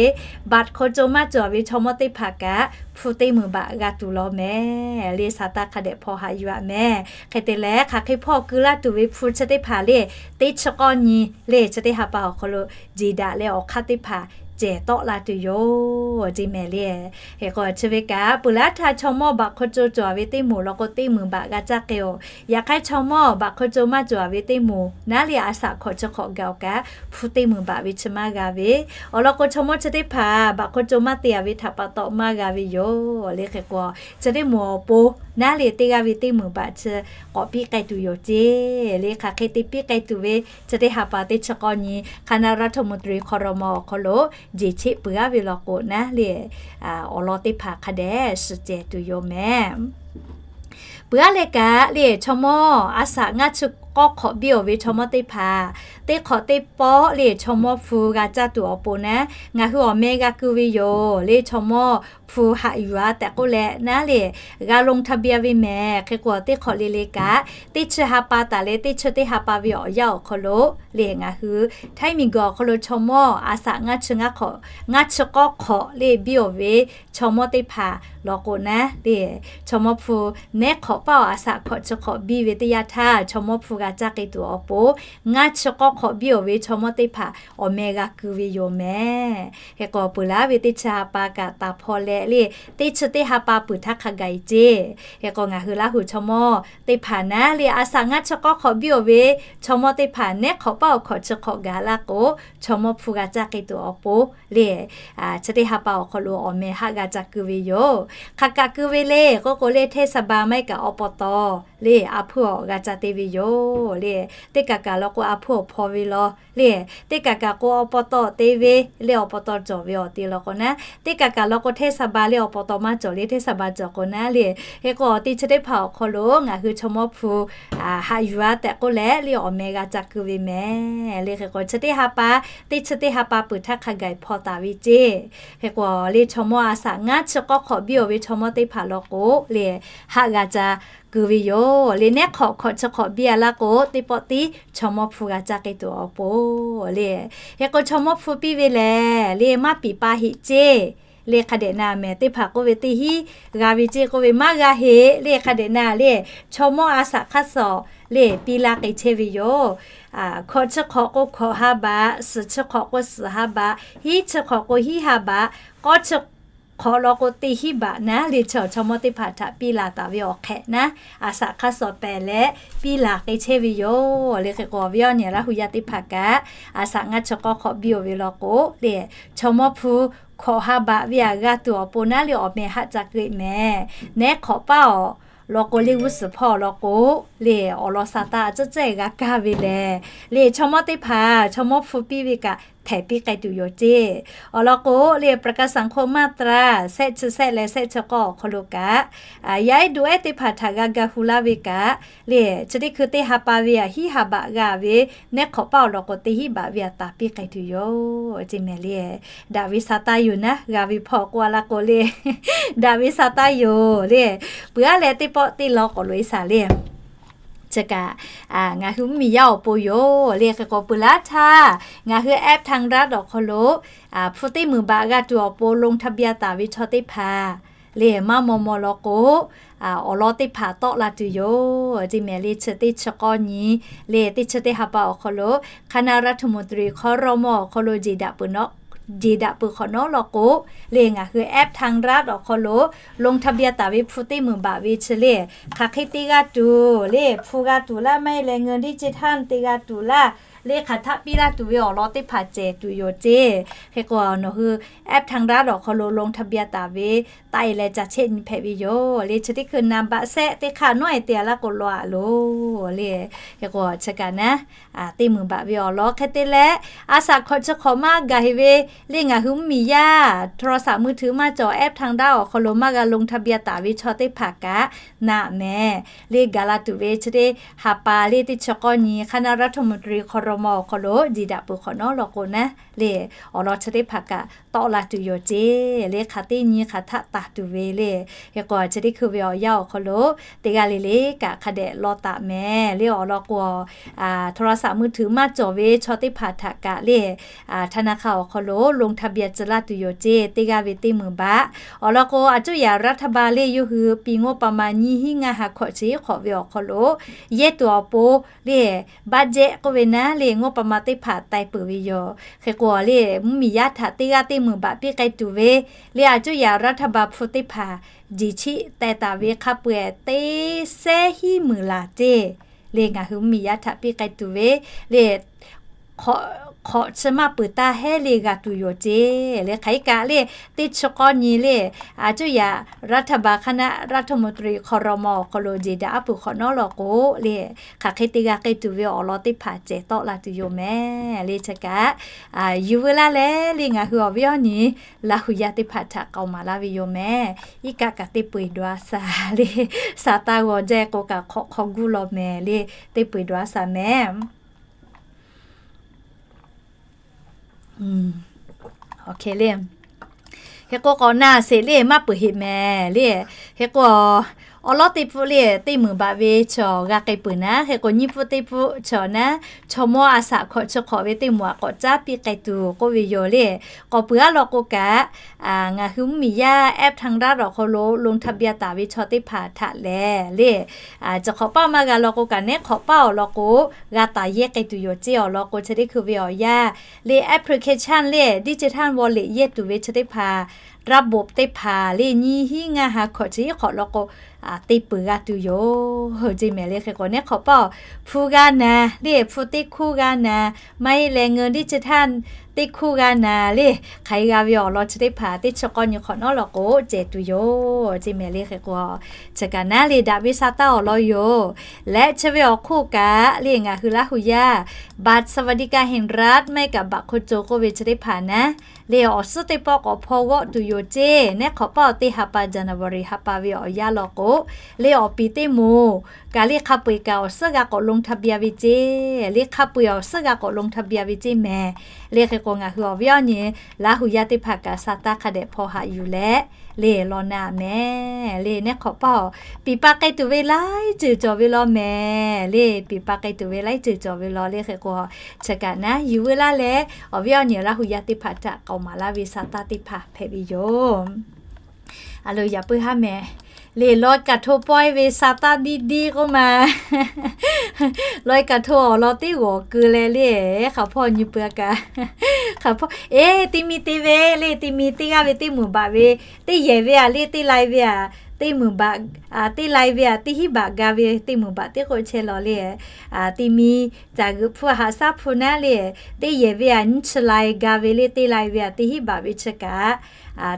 บัตรคนจน maˇ cawˬ ve chaw mawˇ teˇ hpaˍ kaꞈ hpu teˇ meunˍ baꞈ g'a tuˬ law mehˍ le. Sa taˇ hk'a dehꞈ hpaw haꞈ yuˬ-a mehˍ. Hk'e te leh hk'aˬ hk'e hpawˇ keu laˇ tuˬ ve hpu chi teˇ hpaˍ le, teˇ chi k'awˇ nyi le, chi teˇ ha pa awˬ hk'aw lo jeˬ daꞈ leh awˬ hk'aˇ teˇ hpaˍ cehˬ tawˆ la tuˬ yoˬ ceˇ mehˍ le. Hk'e k'o chi ve kaꞈ peuˬ laˉ htaˇ chaw mawˇ บัตรคนจน cawˬ ve teˇ moˍ law k'o, teˇ meunˍ baꞈ g'a caˇ k'ai-oˬ. Yaꞈ hk'aˇ chaw mawˇ บัตรคนจน maˇ cawˬ ve teˇ moˍ naˉ le, a shaꞈ hkawꞈ chi hk'awꞈ gaˬ-oˬ kaꞈ, hpu teˇ meunˍ baꞈ ve chi maˇ g'a ve. Awˬ lawn k'o, chaw mawˇ chi teˇ hpaˍ บัตรคนจน maˇ te-a ve htaꞈ pa taw maˇ g'a ve yoˬ le. Hk'e k'o, chi teˇ moˍ awˬ pon naˉ le, teˇ g'aˇ ve teˇ meunˍ baꞈ chi k'awꞈ piˇ k'ai tuˬ yoˬ ceˇ le. Hk'aˬ hk'e te piˇ k'ai tuˬ ve chi teˇ ha pa teˇ chi k'awˇ nyi คณะรัฐมนตรี ครม. awˬ hk'aw lo jeˬ cheˆ peuˬ-a ve law k'o naˉ le, awˬ lawn teˇ hpaˍ hk'a dehꞈ shiˍ cehˬ tuˬ yoˬ mehˍ. Peuˬ-a leh kaꞈ le, chaw mawˇ a shaꞈ ngaˇ chi k'awˇ hk'awꞈ biˇ-oˬ ve chaw mawˇ teˇ hpaˍ, teˇ hk'awꞈ teˇ pawˆ le chaw mawˇ hpu g'a caˇ tuˬ awˬ pon naˉ, ngaˬ hui awˬ meh g'a keu ve yoˬ le. Chaw mawˇ hpu haꞈ yuˬ-a tehꞈ k'oˆ leh naˉ le, g'a ลงทะเบียน ve mehˍ. Hk'e k'o, teˇ hk'awꞈ le le kaꞈ teˇ chi ha pa taˍ leh teˇ chi teˇ ha pa ve awˬ yanˇ awˬ hk'aw lo le, ngaˬ hui Htaiˇ miˬguiˬ awˬ hk'aw lo chaw mawˇ a shaꞈ ngaˇ chi ngaˇ hk'awꞈ, ngaˇ chi k'awˇ hk'awꞈ le biˇ-oˬ ve chaw mawˇ teˇ hpaˍ law k'o naˉ le, chaw mawˇ hpu nehˉ hk'awꞈ paˇ awˬ a shaꞈ hkawꞈ chi hk'awꞈ biˇ ve teˇ yanˇ htaˇ, chaw mawˇ hpu g'a caˇ k'ai tuˬ awˬ pon, ngaˇ chi k'awˇ hk'awꞈ biˇ-oˬ ve chaw mawˇ teˇ hpaˍ awˬ meh g'a keu ve yoˬ mehˍ. Hk'e k'o, peuˬ laˉ ve teˇ chi ha pa kaꞈ taˍ hpaw leh le, teˇ chi teˇ ha pa peuˬ htaˇ hk'a gaˬ-e ceˇ. Hk'e k'o, ngaˬ hui Laˇ huˍ chaw mawˇ teˇ hpaˍ naˉ le, a shaꞈ ngaˇ chi k'awˇ hk'awꞈ biˇ-oˬ ve chaw mawˇ teˇ hpaˍ nehˉ hk'awꞈ paˇ awˬ hkawꞈ chi hk'awꞈ gaˬ laˇ k'o, chaw mawˇ hpu g'a caˇ k'ai tuˬ awˬ pon le, chi teˇ ha pa awˬ hk'aw lo awˬ meh haˆ g'a ca keu ve yoˬ. Hk'aˬ kaꞈ keu ve le k'oˆ k'o le, เทศบาล maˇ heˆ kaꞈ อบต. le a hpuiˇ awˬ g'a ca te ve yoˬ le. Teˇ kaꞈ kaꞈ law k'o a hpuiˇ awˬ hpaw ve law le, teˇ kaꞈ kaꞈ k'o อบต. te ve le, อบต. cawˬ ve awˬ te law k'o naˉ, teˇ kaꞈ kaꞈ law k'o เทศบาล le, อบต. maˇ cawˬ le, เทศบาล cawˬ k'o naˉ le. Hk'e k'o, teˇ chi teˇ hpaˍ awˬ hk'aw lo ngaˬ hui chaw mawˇ hpu haꞈ yuˬ-a tehꞈ k'oˆ leh le, awˬ meh g'a ca keu ve mehˍ le. Hk'e k'o, chi teˇ ha pa, teˇ chi teˇ ha pa peuˬ htaˇ hk'a gaˬ-e hpaw taˍ ve ceˇ. Hk'e k'o le, chaw mawˇ a shaꞈ ngaˇ chi k'awˇ hk'awꞈ biˇ-oˬ ve chaw mawˇ teˇ hpaˍ law k'o le, haˆ g'a ca keu ve yoˬ le. Nehˉ hk'awꞈ hkawꞈ chi hk'awꞈ biˇ-a laˇ k'o, teˇ pawˆ tiˉ chaw mawˇ hpu g'a caˇ k'ai tuˬ awˬ pon le. Hk'e k'o, chaw mawˇ hpu piˇ ve lehˬ le, maˇ piˍ pa heꞈ ceˇ le. Hk'a dehꞈ na mehˍ, teˇ hpaˍ k'oˆ ve teˇ hinˉ g'a ve ceˇ k'oˆ ve maˇ g'a heꞈ le. Hk'a dehꞈ na le, chaw mawˇ a shaꞈ hk'aˇ suh le piˇ laˇ k'ai chehˇ ve yoˬ. Hkawꞈ chi hk'awꞈ k'o hkawꞈ ha baꞈ, suhˍ chi hk'awꞈ k'o suhˍ ha baꞈ, hiˉ chi hk'awꞈ k'o hiˉ ha baꞈ, k'awˇ chi hk'awꞈ law k'o teˇ hinˉ baꞈ naˉ le, chaw chaw mawˇ teˇ hpaˍ htaꞈ piˇ laˬ taˍ ve awˬ hk'ehꞈ naˉ, a shaꞈ hk'aˇ suh pehˍ leh piˇ laˬ k'ai chehˇ ve yoˬ le. Hk'e k'o, awˬ viˉ awˬ nyi Laˇ huˍ yaˇ teˇ hpaˍ kaꞈ, a shaꞈ ngaˇ chi k'awˇ hk'awꞈ biˇ-oˬ ve law k'o le, chaw mawˇ hpu hkawꞈ ha baꞈ ve aꞈ g'a tuˬ awˬ pon naˉ le, awˬ meh haˆ ca keu-e mehˍ. Nehˉ hk'awꞈ paˇ awˬ lawn k'o le, g'uˇ suhˍ hpawˇ lawn k'o le, awˬ lawn sa taˇ a tcuhˉ tcuhˉ-e g'a kaˇ ve lehˬ le, chaw mawˇ teˇ hpaˍ chaw mawˇ hpu piˇ ve kaꞈ htehꞈ piˇ k'ai tuˬ yoˬ ceˇ. Awˬ lawn k'o le, ประกันสังคม มาตรา shehˆ chi shehˆ leh shehˆ chi k'awˇ awˬ hk'aw lo kaꞈ, yaˇ ehˉ duˬ ehˉ teˇ hpaˍ htaꞈ g'a ga hu laˇ ve kaꞈ le, chi teˇ hkui teˇ ha pa ve aꞈ hiˉ ha baꞈ g'a ve, nehˉ hk'awꞈ paˇ awˬ lawn k'o teˇ hinˉ baꞈ ve aꞈ taˍ piˇ k'ai tuˬ yoˬ ceˇ mehˍ le. Daꞈ ve sa taˇ yoˬ naˉ, g'a ve hpawˇ k'oˆ-a laˇ k'o le, daꞈ ve sa taˇ yoˬ le. Peuˬ-a leh teˇ pawˆ teˇ lawn k'awꞈ loꞈ-e shaˍ le. Chi kaꞈ ngaˬ hui mvuhˇmiˬ yaˇ awˬ pon yoˬ le. Hk'e k'o, peuˬ laˉ htaˇ ngaˬ hui แอปทางรัฐ awˬ hk'aw lo hpu teˇ meunˍ baꞈ g'a tuˬ awˬ pon ลงทะเบียน taˍ ve chaw teˇ hpaˍ le maˇ maw maw law k'o, awˬ lawn teˇ hpaˍ tawˆ la tuˬ yoˬ ceˇ mehˍ le. Chi teˇ chi k'awˇ nyi le, teˇ chi teˇ ha pa awˬ hk'aw lo คณะรัฐมนตรี ครม. awˬ hk'aw lo jeˬ daꞈ peuˬ, jeˬ daꞈ peuˬ hk'awꞈ nawˉ law k'o, le ngaˬ hui แอปทางรัฐ awˬ hk'aw lo ลงทะเบียน taˍ ve hpu teˇ meunˍ baꞈ ve chi le, hk'aˬ hk'e te g'a tuˬ le, hpu g'a tuˬ laˇ, maˇ heˆ leh เงินดิจิทัล te g'a tuˬ laˇ, le hk'aˬ htaˆ piˇ laˇ tuˬ ve awˬ lawn teˇ hpaˍ cehˬ tuˬ yoˬ ceˇ. Hk'e k'o, nawˬ hui แอปทางรัฐ awˬ hk'aw lo ลงทะเบียน taˍ ve taˆ e leh ca chehˇ nyi hpehꞈ ve yoˬ le. Chi teˇ hkui นามบัตร sehˆ teˇ hk'aˇ nawˉ e te a laˇ k'o law a loˬ le. Hk'e k'o, chi kaꞈ naˉ teˇ meunˍ baꞈ ve awˬ lawn hk'e te leh, a shaꞈ hkawꞈ chi hk'awꞈ maˇ gaˬ heˍ ve le, ngaˬ hui mvuhˇmiˬ yaˇ โทรศัพท์มือถือ maˇ cawˬ แอปทางรัฐ awˬ hk'aw lo maˇ g'a ลงทะเบียน taˍ ve chaw teˇ hpaˍ kaꞈ naꞈ mehˍ le, gaˬ la tuˬ ve chi teˇ ha pa le, teˇ chi k'awˇ nyi คณะรัฐมนตรี ครม. awˬ hk'aw lo jeˬ daꞈ peuˬ hk'awꞈ nawˉ law k'o naˉ le, awˬ lawn chi teˇ hpaˍ kaꞈ tawˆ la tuˬ yoˬ ceˇ. Le hk'aˬ teˇ nyi hk'aˬ htaˆ taˍ tuˬ ve le. Hk'e k'o, chi teˇ hkui ve awˬ yanˇ awˬ hk'aw lo teˇ g'aˇ le le kaꞈ hk'a dehꞈ law taˍ mehˍ le. Awˬ lawn k'o, โทรศัพท์มือถือ maˇ cawˬ ve chaw teˇ hpaˍ htaꞈ kaꞈ le, ธนาคาร awˬ hk'aw lo ลงทะเบียน tcuh laˇ tuˬ yoˬ ceˇ, teˇ g'aˇ ve teˇ meunˍ baꞈ. Awˬ lawn k'o, a cuˇ yaꞈ รัฐบาล le yawˇ hui piˇ งบประมาณ nyiˇ hinˉ ngaˇ ha hkawꞈ chi hk'awꞈ ve awˬ hk'aw lo yehˇ tuˬ awˬ pon le, budget k'oˆ ve naˉ le, งบประมาณ teˇ hpaˍ taiˍ peuˬ ve yoˬ. Hk'e k'o le, mvuhˇmiˬ yaˇ htaꞈ teˇ g'aˇ teˇ meunˍ baꞈ piˇ k'ai tuˬ ve le, a cuˇ yaꞈ รัฐบาล hpu teˇ hpaˍ jeˬ chiˆ taiˍ taˍ ve hk'a peu-eˬ teˇ sehˉ hiˉ meunˍ laˬ ceˇ. Le ngaˬ hui mvuhˇmiˬ yaˇ htaꞈ piˇ k'ai tuˬ ve le, hk'awꞈ chi maˇ peuˬ taˇ hehˉ le g'a tuˬ yoˬ ceˇ. Le hk'aˬ hk'e kaꞈ le, teˇ chi k'awˇ nyi le, a cuˇ yaꞈ รัฐบาล คณะรัฐมนตรี ครม. awˬ hk'aw lo jeˬ daꞈ aˉ peuˬ hk'awꞈ nawˉ law k'o le, hk'aˬ hk'e te g'a k'ai tuˬ ve awˬ lawn teˇ hpaˍ cehˬ tawˆ la tuˬ yoˬ mehˍ le. Chi kaꞈ yuˬ veu laˇ leh le, ngaˬ hui awˬ viˉ awˬ nyi Laˇ huˍ yaˇ teˇ hpaˍ htaꞈ k'aoˍ maˍ laˇ ve yoˬ mehˍ. Iˉ kaˆ kaꞈ teˇ peu-eˬ dawˬ a shaˍ le, sa taˇ g'aw jaˇ k'o kaꞈ hk'awꞈ hk'aw guˇ law mehˍ le, teˇ peu-eˬ dawˬ a shaˍ mehˍ. Hk'e k'o, k'awꞈ na sheˍ le, maˇ peuˬ heˆ mehˍ le. Hk'e k'o, awˬ lawˉ teˇ pfuhˆ le, teˇ meunˍ baꞈ ve chaw g'a k'ai peuˬ naˉ. Hk'e k'o, nyiˇ pfuhˆ teˇ pfuhˆ chaw naˉ, chaw mawˇ a shaꞈ hkawꞈ chi hk'awꞈ ve teˇ moˍ aꞈ k'awꞈ caˉ piˇ k'ai tuˬ k'oˆ ve yoˬ le. K'awꞈ peuˬ aˉ law k'o kaꞈ, ngaˬ hui mvuhˇmiˬ yaˇ แอปทางรัฐ awˬ hk'aw lo ลงทะเบียน taˍ ve chaw teˇ hpaˍ htaꞈ lehˬ le, chi hk'awꞈ paˆ maˇ g'a law k'o kaꞈ, neˉ hk'awꞈ paˆ awˬ lawn k'o g'a taˍ yehˇ k'ai tuˬ yoˬ ceˇ. Awˬ lawn k'o, chi teˇ hkui ve awˬ yanˇ le, application le, digital wallet yehˇ tuˬ ve chi teˇ hpaˍ, ระบบ teˇ hpaˍ le, nyiˇ hinˉ ngaˇ ha hkawꞈ chi hk'awꞈ law k'o, teˇ peuˬ g'a tuˬ yoˬ ceˇ mehˍ le. Hk'e k'o, neˉ hk'awꞈ paˆ awˬ hpu g'a naˍ le, hpu teˇ hkuˇ g'a naˍ, maˇ heˆ leh เงินดิจิทัล teˇ hkuˇ g'a naˍ le, hk'aˬ hk'e g'a ve awˬ lawn chi teˇ hpaˍ teˇ chi k'awˇ nyi hk'awꞈ nawˉ law k'o cehˬ tuˬ yoˬ ceˇ mehˍ le. Hk'e k'o, chi kaꞈ naˉ le, daꞈ ve sa taˇ awˬ lawn yoˬ. Leh chi ve awˬ hk'oˆ kaꞈ le, ngaˬ hui Laˇ huˍ yaˇ บัตรสวัสดิการแห่งรัฐ maˇ heˆ kaꞈ บัตรคนจน k'oˆ ve chi teˇ hpaˍ naˉ le, awˬ suhˉ teˇ pawˆ k'awꞈ hpaw g'awˆ tuˬ yoˬ ceˇ. Neˉ hk'awꞈ paˆ awˬ teˇ ha pa January ha pa ve awˬ yanˇ law k'o le, awˬ piˍ teˇ moˍ kaꞈ le hk'a peu-eˬ kaꞈ awˬ suhˉ g'a k'awꞈ ลงทะเบียน ve ceˇ. Le hk'a peu-eˬ awˬ suhˉ g'a k'awꞈ ลงทะเบียน ve ceˇ mehˍ. Le hk'e k'o, ngaˬ hui awˬ viˉ awˬ nyi Laˇ huˍ yaˇ teˇ hpaˍ kaꞈ sa taˇ hk'a dehꞈ hpaw haꞈ yuˬ leh le law na mehˍ. Le neˉ hk'awꞈ paˆ awˬ piˍ pa k'ai tuˬ ve laiˉ ceuˬ cawˬ ve law mehˍ. Le piˍ pa k'ai tuˬ ve laiˉ ceuˬ cawˬ ve law le. Hk'e k'o, chi kaꞈ naˉ yuˬ veu laˇ leh, awˬ viˉ awˬ nyi Laˇ huˍ yaˇ teˇ hpaˍ htaꞈ k'aoˍ maˍ laˇ ve sa taˇ teˇ hpaˍ hpehꞈ ve yoˬ. A lo, yaꞈ puiˉ haˉ mehˍ le, ลอยกระทง pawehˇ ve sa taˇ diˇ diˇ k'oˆ ma. ลอยกระทง awˬ lawn teˇ g'awˬ keu leh le, hk'aˬ hpawˇ nyi peuˬ a kaꞈ, hk'aˬ hpawˇ, eˬ, teˇ miˇ te ve le, teˇ miˇ teˇ g'aˇ ve teˇ meunˍ baꞈ ve, teˇ yehˬ ve a le, teˇ lai ve a, teˇ meunˍ baꞈ, teˇ lai ve a, teˇ hinˉ baꞈ ga ve teˇ meunˍ baꞈ teˇ k'oˆ chehˇ law le. Teˇ miˇ caˬ g'euꞈ hpu haꞈ shaˉ hpu naˉ le, teˇ yehˬ ve a nyiˇ chi lai ga ve le, teˇ lai ve a teˇ hinˉ baꞈ ve chi kaꞈ,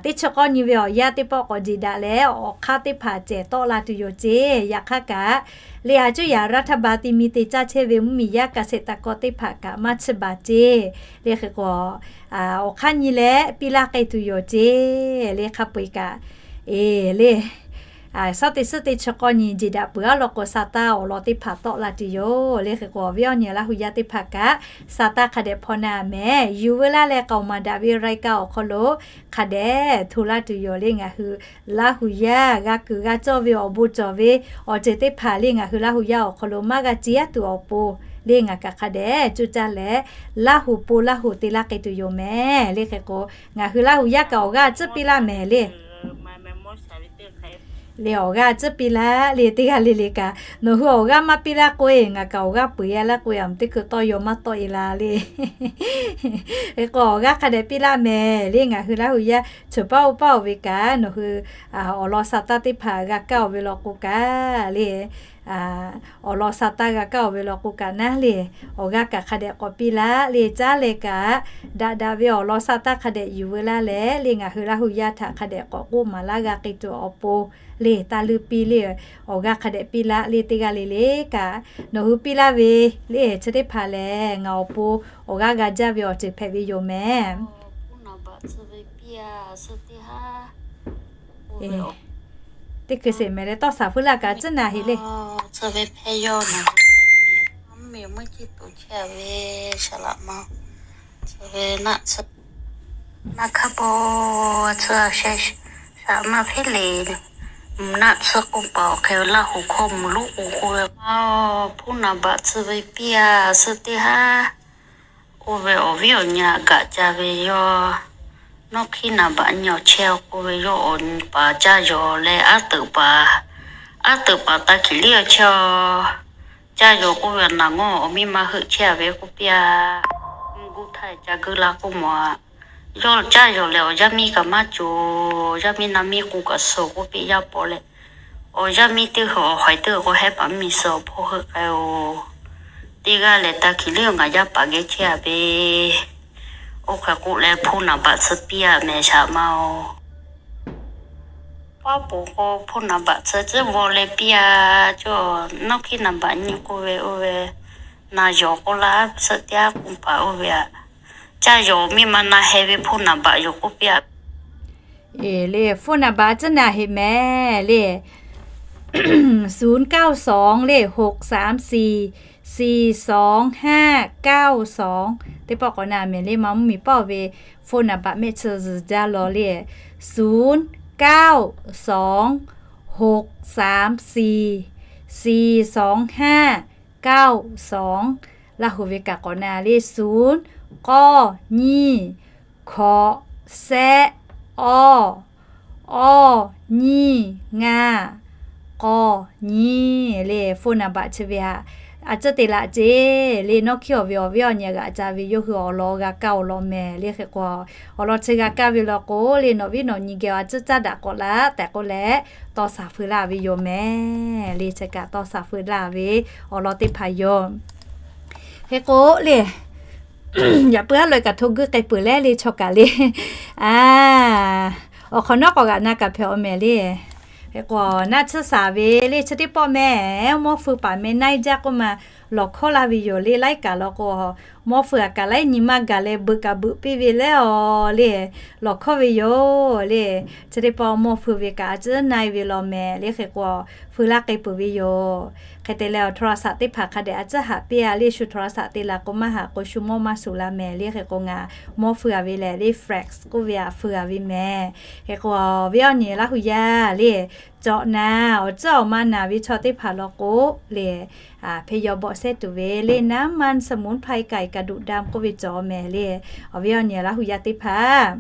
teˇ chi k'awˇ nyi ve awˬ yanˇ teˇ pawˆ k'awꞈ jeˬ daꞈ leh, awˬ hk'aˇ teˇ hpaˍ cehˬ tawˆ la tuˬ yoˬ ceˇ. Yaꞈ hk'aˇ kaꞈ le, a cuˇ yaꞈ รัฐบาล teˇ miˇ te caˇ chehˇ ve mvuhˇmiˬ yaˇ เกษตรกร teˇ hpaˍ kaꞈ maˇ chiˇ baˬ ceˇ. Le hk'e k'o, awˬ hk'aˇ nyi leh piˇ laˇ k'ai tuˬ yoˬ ceˇ. Le hk'a peu-eˬ kaꞈ, eˬ le, shaˉ teˇ suhˉ teˇ chi k'awˇ nyi jeˬ daꞈ peuˬ aˉ law k'o, sa taˇ awˬ lawn teˇ hpaˍ tawˆ la tuˬ yoˬ. Le hk'e k'o, awˬ viˉ awˬ nyi Laˇ huˍ yaˇ teˇ hpaˍ kaꞈ sa taˇ hk'a dehꞈ hpaw na mehˍ. Yuˬ veu laˇ leh k'aoˍ maˍ daꞈ ve รายการ awˬ hk'aw lo hk'a dehꞈ hto laˇ tuˬ yoˬ le. Ngaˬ hui Laˇ huˍ yaˇ g'a kuiˬ g'a cawˇ ve awˬ bon cawˬ ve awˬ ceuˬ teˇ hpaˍ le, ngaˬ hui Laˇ huˍ yaˇ awˬ hk'aw lo maˇ g'a ciˇ aˉ tuˬ awˬ pon le, ngaˬ kaꞈ hk'a dehꞈ cuˇ caˇ leh Laˇ huˍ pon Laˇ huˍ te laˇ k'ai tuˬ yoˬ mehˍ. Le hk'e k'o, ngaˬ hui Laˇ huˍ yaˇ kaꞈ awˬ g'aˇ tcuhˉ piˇ laˇ mehˍ le. Le awˬ g'aˇ tcuhˉ piˇ laˇ le, teˇ g'aˇ le le kaꞈ, nawˬ hui awˬ g'aˇ maˇ piˇ laˇ k'oˆ-e, ngaˬ kaꞈ awˬ g'aˇ peuˬ-e laˇ k'oˆ-e, a, teˇ hkui tawˇ yaw maˇ tawˆ-e la le. Hk'e k'o awˬ g'aˇ hk'a dehꞈ piˇ laˇ mehˍ le. Ngaˬ hui Laˇ hu yaˇ cheuˬ paˉ oˇ paˉ-oˬ ve kaꞈ, nawˬ hui awˬ lawn sha taˇ teˇ hpaˍ g'a kaˇ-oˬ ve law k'o kaꞈ le, awˬ lawn sha taˇ g'a kaˇ-oˬ ve law k'o kaꞈ naˉ le, awˬ g'aˇ kaꞈ hk'a dehꞈ k'awꞈ piˇ laˇ le. Caˉ leh kaꞈ, daꞈ daꞈ ve awˬ lawn sha taˇ hk'a dehꞈ yuˬ veu laˇ leh le, ngaˬ hui Laˇ hu yaˇ htaꞈ hk'a dehꞈ k'awꞈ k'oˆ maˍ laˇ g'a k'ai tuˬ awˬ pon le, taˇ leuˇ piˇ le, awˬ g'aˇ hk'a dehꞈ piˇ laˇ le. Teˇ g'aˇ le le kaꞈ, nawˬ hui piˇ laˇ ve le chi teˇ hpaˍ lehˬ, ngaˬ awˬ pon awˬ g'aˇ g'a jaˇ ve awˬ ceuˬ hpehꞈ ve yoˬ mehˍ. Teˇ hkui sheˍ mehˍ leh tawˇ shaˍ feu laˇ kaꞈ tcuhˉ naˍ heˍ le. Tcuh ve hpehˇ yawˇ na, mvuhˇ miˬ mvuhˇ ciˇ tuˬ chehˇ ve, saˍ laꞈ ma, tcuh ve naˆ tsuhˇ, naˆ hk'a pa tcuh sheh, saˍ maˇ hpeˇ le. Mvuhˇ naˆ tsuhˇ k'oˆ paˍ awˬ hk'e Laˇ hu hkawˇ mvuhˇ loˉ k'oˆ k'oˆ ve, mvuhˇ naˍ baꞈ tcuh ve piˇ-a, suh teˇ haˉ. Oˇ ve awˬ viˉ awˬ nyi g'aꞈ ca ve yawˇ, nawˉ hkiˉ naˍ baꞈ nyi awˬ chehˇ-a k'oˆ ve, yawˇ awˬ nyi paˍ caˇ yawˬ leh aˉ teuꞈ paˍ, aˉ teuꞈ paˍ taˇ hkiˬ liˇ awˬ chehˇ-a. Caˇ yawˬ k'oˆ ve, naˍ ngawˇ awˬ miˇ ma heuˆ chehˇ-a ve k'oˆ piˇ-a. Mvuhˇ guˇ htaˇ ca guˇ la k'oˆ mawˬ-a. Yawˇ caˇ yawˬ leh awˬ yaˇ miˇ kaꞈ maˇ cawˬ, yaˇ miˇ naˇ miˇ k'o kaꞈ suh k'oˆ piˇ yaˇ paw leh, awˬ yaˇ miˇ teˇ hui awˬ haiˬ teˇ hui k'o hehˉ paˍ mvuhˇ miˬ suh awˬ hpawˇ heuˆ k'ai-o. Teˇ g'aˇ lehˬ taˇ hkiˬ liˇ ngaˬ yaˇ paˍ geh chehˇ-a ve. Oˇ hk'e k'oˆ leh hpu naˍ baꞈ tsuhˇ piˇ-a mehˍ shaˍ ma-o. Paˉ poˍ k'o hpu naˍ baꞈ tsuhˇ tcuhˉ vawˇ leh piˇ-a. Cawˬ nawˉ hkiˉ naˍ baꞈ nyi k'oˆ ve, oˇ ve na yawˬ k'oˆ laˇ suhˆ tiˉ k'oˆ paˍ oˇ ve aꞈ. Caˇ yawˬ miˇ ma na heh ve hpu naˍ baꞈ yawˬ k'oˆ piˇ-a. Eˬ le, hpu naˍ baꞈ tcuhˉ naˍ heˍ mehˍ le. ศูนย์เก้าสอง le, หกสามสี่ สี่สองห้า เก้าสอง teˇ pawˆ k'awꞈ na mehˍ le. Ma mvuhˇ miˬ pawˆ ve hpu naˍ baꞈ mehˆ chi zuhˬ jaˇ law le, ศูนย์เก้าสองหกสามสี่สี่สองห้าเก้าสอง Laˇ hu ve kaꞈ k'awꞈ na le, ศูนย์ k'awˇ nyiˇ hkawꞈ shehˆ awˇ awˇ nyiˇ ngaˇ k'awˇ nyiˇ le, hpu naˍ baꞈ chi ve aꞈ. A tcuhˉ te laꞈ ceˇ le, nawˉ hkiˉ awˬ ve awˬ viˉ awˬ nyi g'aꞈ ca ve yawˇ hui awˬ lawn g'a kaˇ-oˬ law mehˍ le. Hk'e k'o awˬ lawn chi g'a kaˇ ve law k'o le, nawˬ viˉ nawˬ nyi geh a tcuhˉ caˉ daꞈ k'awꞈ laˇ tehꞈ k'oˆ leh, tawˇ shaˍ feu laˇ ve yoˬ mehˍ le. Chi kaꞈ tawˇ shaˍ feu laˇ ve awˬ lawn teˇ hpaˍ yoˬ. Hk'e k'o le, yaꞈ puiˉ haˉ lo kaꞈ hto guˇ k'ai peuˬ leh le chaw kaꞈ le. A, awˬ hk'awꞈ nawˉ k'awꞈ g'aꞈ na kaꞈ hpehꞈ-aw mehˍ le. Hk'e k'o naˆ tsuhˇ shaˍ ve le chi teˇ pawˆ mehˍ, mawˇ feu paˍ meh naˆ-e jaˇ k'oˆ ma lawˬ hkawˇ laˇ ve yoˬ le. Laiˉ kaꞈ law k'o, mawˇ feu aꞈ kaꞈ laiˉ nyi maˇ gaˬ leh beuꞈ kaꞈ beuꞈ piˇ ve leh-aw le, lawˬ hkawˇ ve yoˬ le. Chi teˇ pawˆ mawˇ feu ve kaꞈ a tcuhˉ naˆ-e ve law mehˍ le. Hk'e k'o feu laˇ k'ai peuˬ ve yoˬ. Hk'e te leh awˬ โทรศัพท์ teˇ hpaˍ hk'a dehꞈ a tcuhˉ haꞈ piˇ-a le. Shu โทรศัพท์ te la k'o maˇ haꞈ k'o shu mawˇ maˇ suˍ la mehˍ le. Hk'e k'o ngaˬ mawˇ feu-a ve lehˬ le, Flex k'oˆ ve aꞈ feu-a ve mehˍ. Hk'e k'o awˬ viˉ awˬ nyi Laˇ hu yaˇ le, cawꞈ naˍ awˬ tcuhˉ awˬ ma naˍ ve chaw teˇ hpaˍ law k'o le, hpeh yaw bawˆ sehˉ tuˬ ve le, น้ำมันสมุนไพรไก่กระดูกดำ k'oˆ ve cawˬ mehˍ le. Awˬ viˉ awˬ nyi Laˇ hu yaˇ teˇ hpaˍ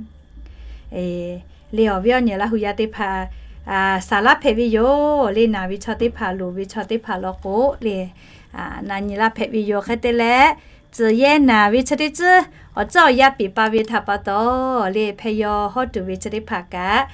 le, awˬ viˉ awˬ nyi Laˇ hu yaˇ teˇ hpaˍ, saˍ laˇ hpehꞈ ve yoˬ le. Naˍ ve chaw teˇ hpaˍ, loˍ ve chaw teˇ hpaˍ law k'o le, na nyi laˇ hpehꞈ ve yoˬ. Hk'e te leh, tcuhˬ yehˇ naˍ ve chi teˇ tcuhˉ awˬ tcuhˉ awˬ yaˇ peˍ pa ve htaꞈ pa taw le, hpeh yaw hawˉ tuˬ ve chi teˇ hpaˍ kaꞈ,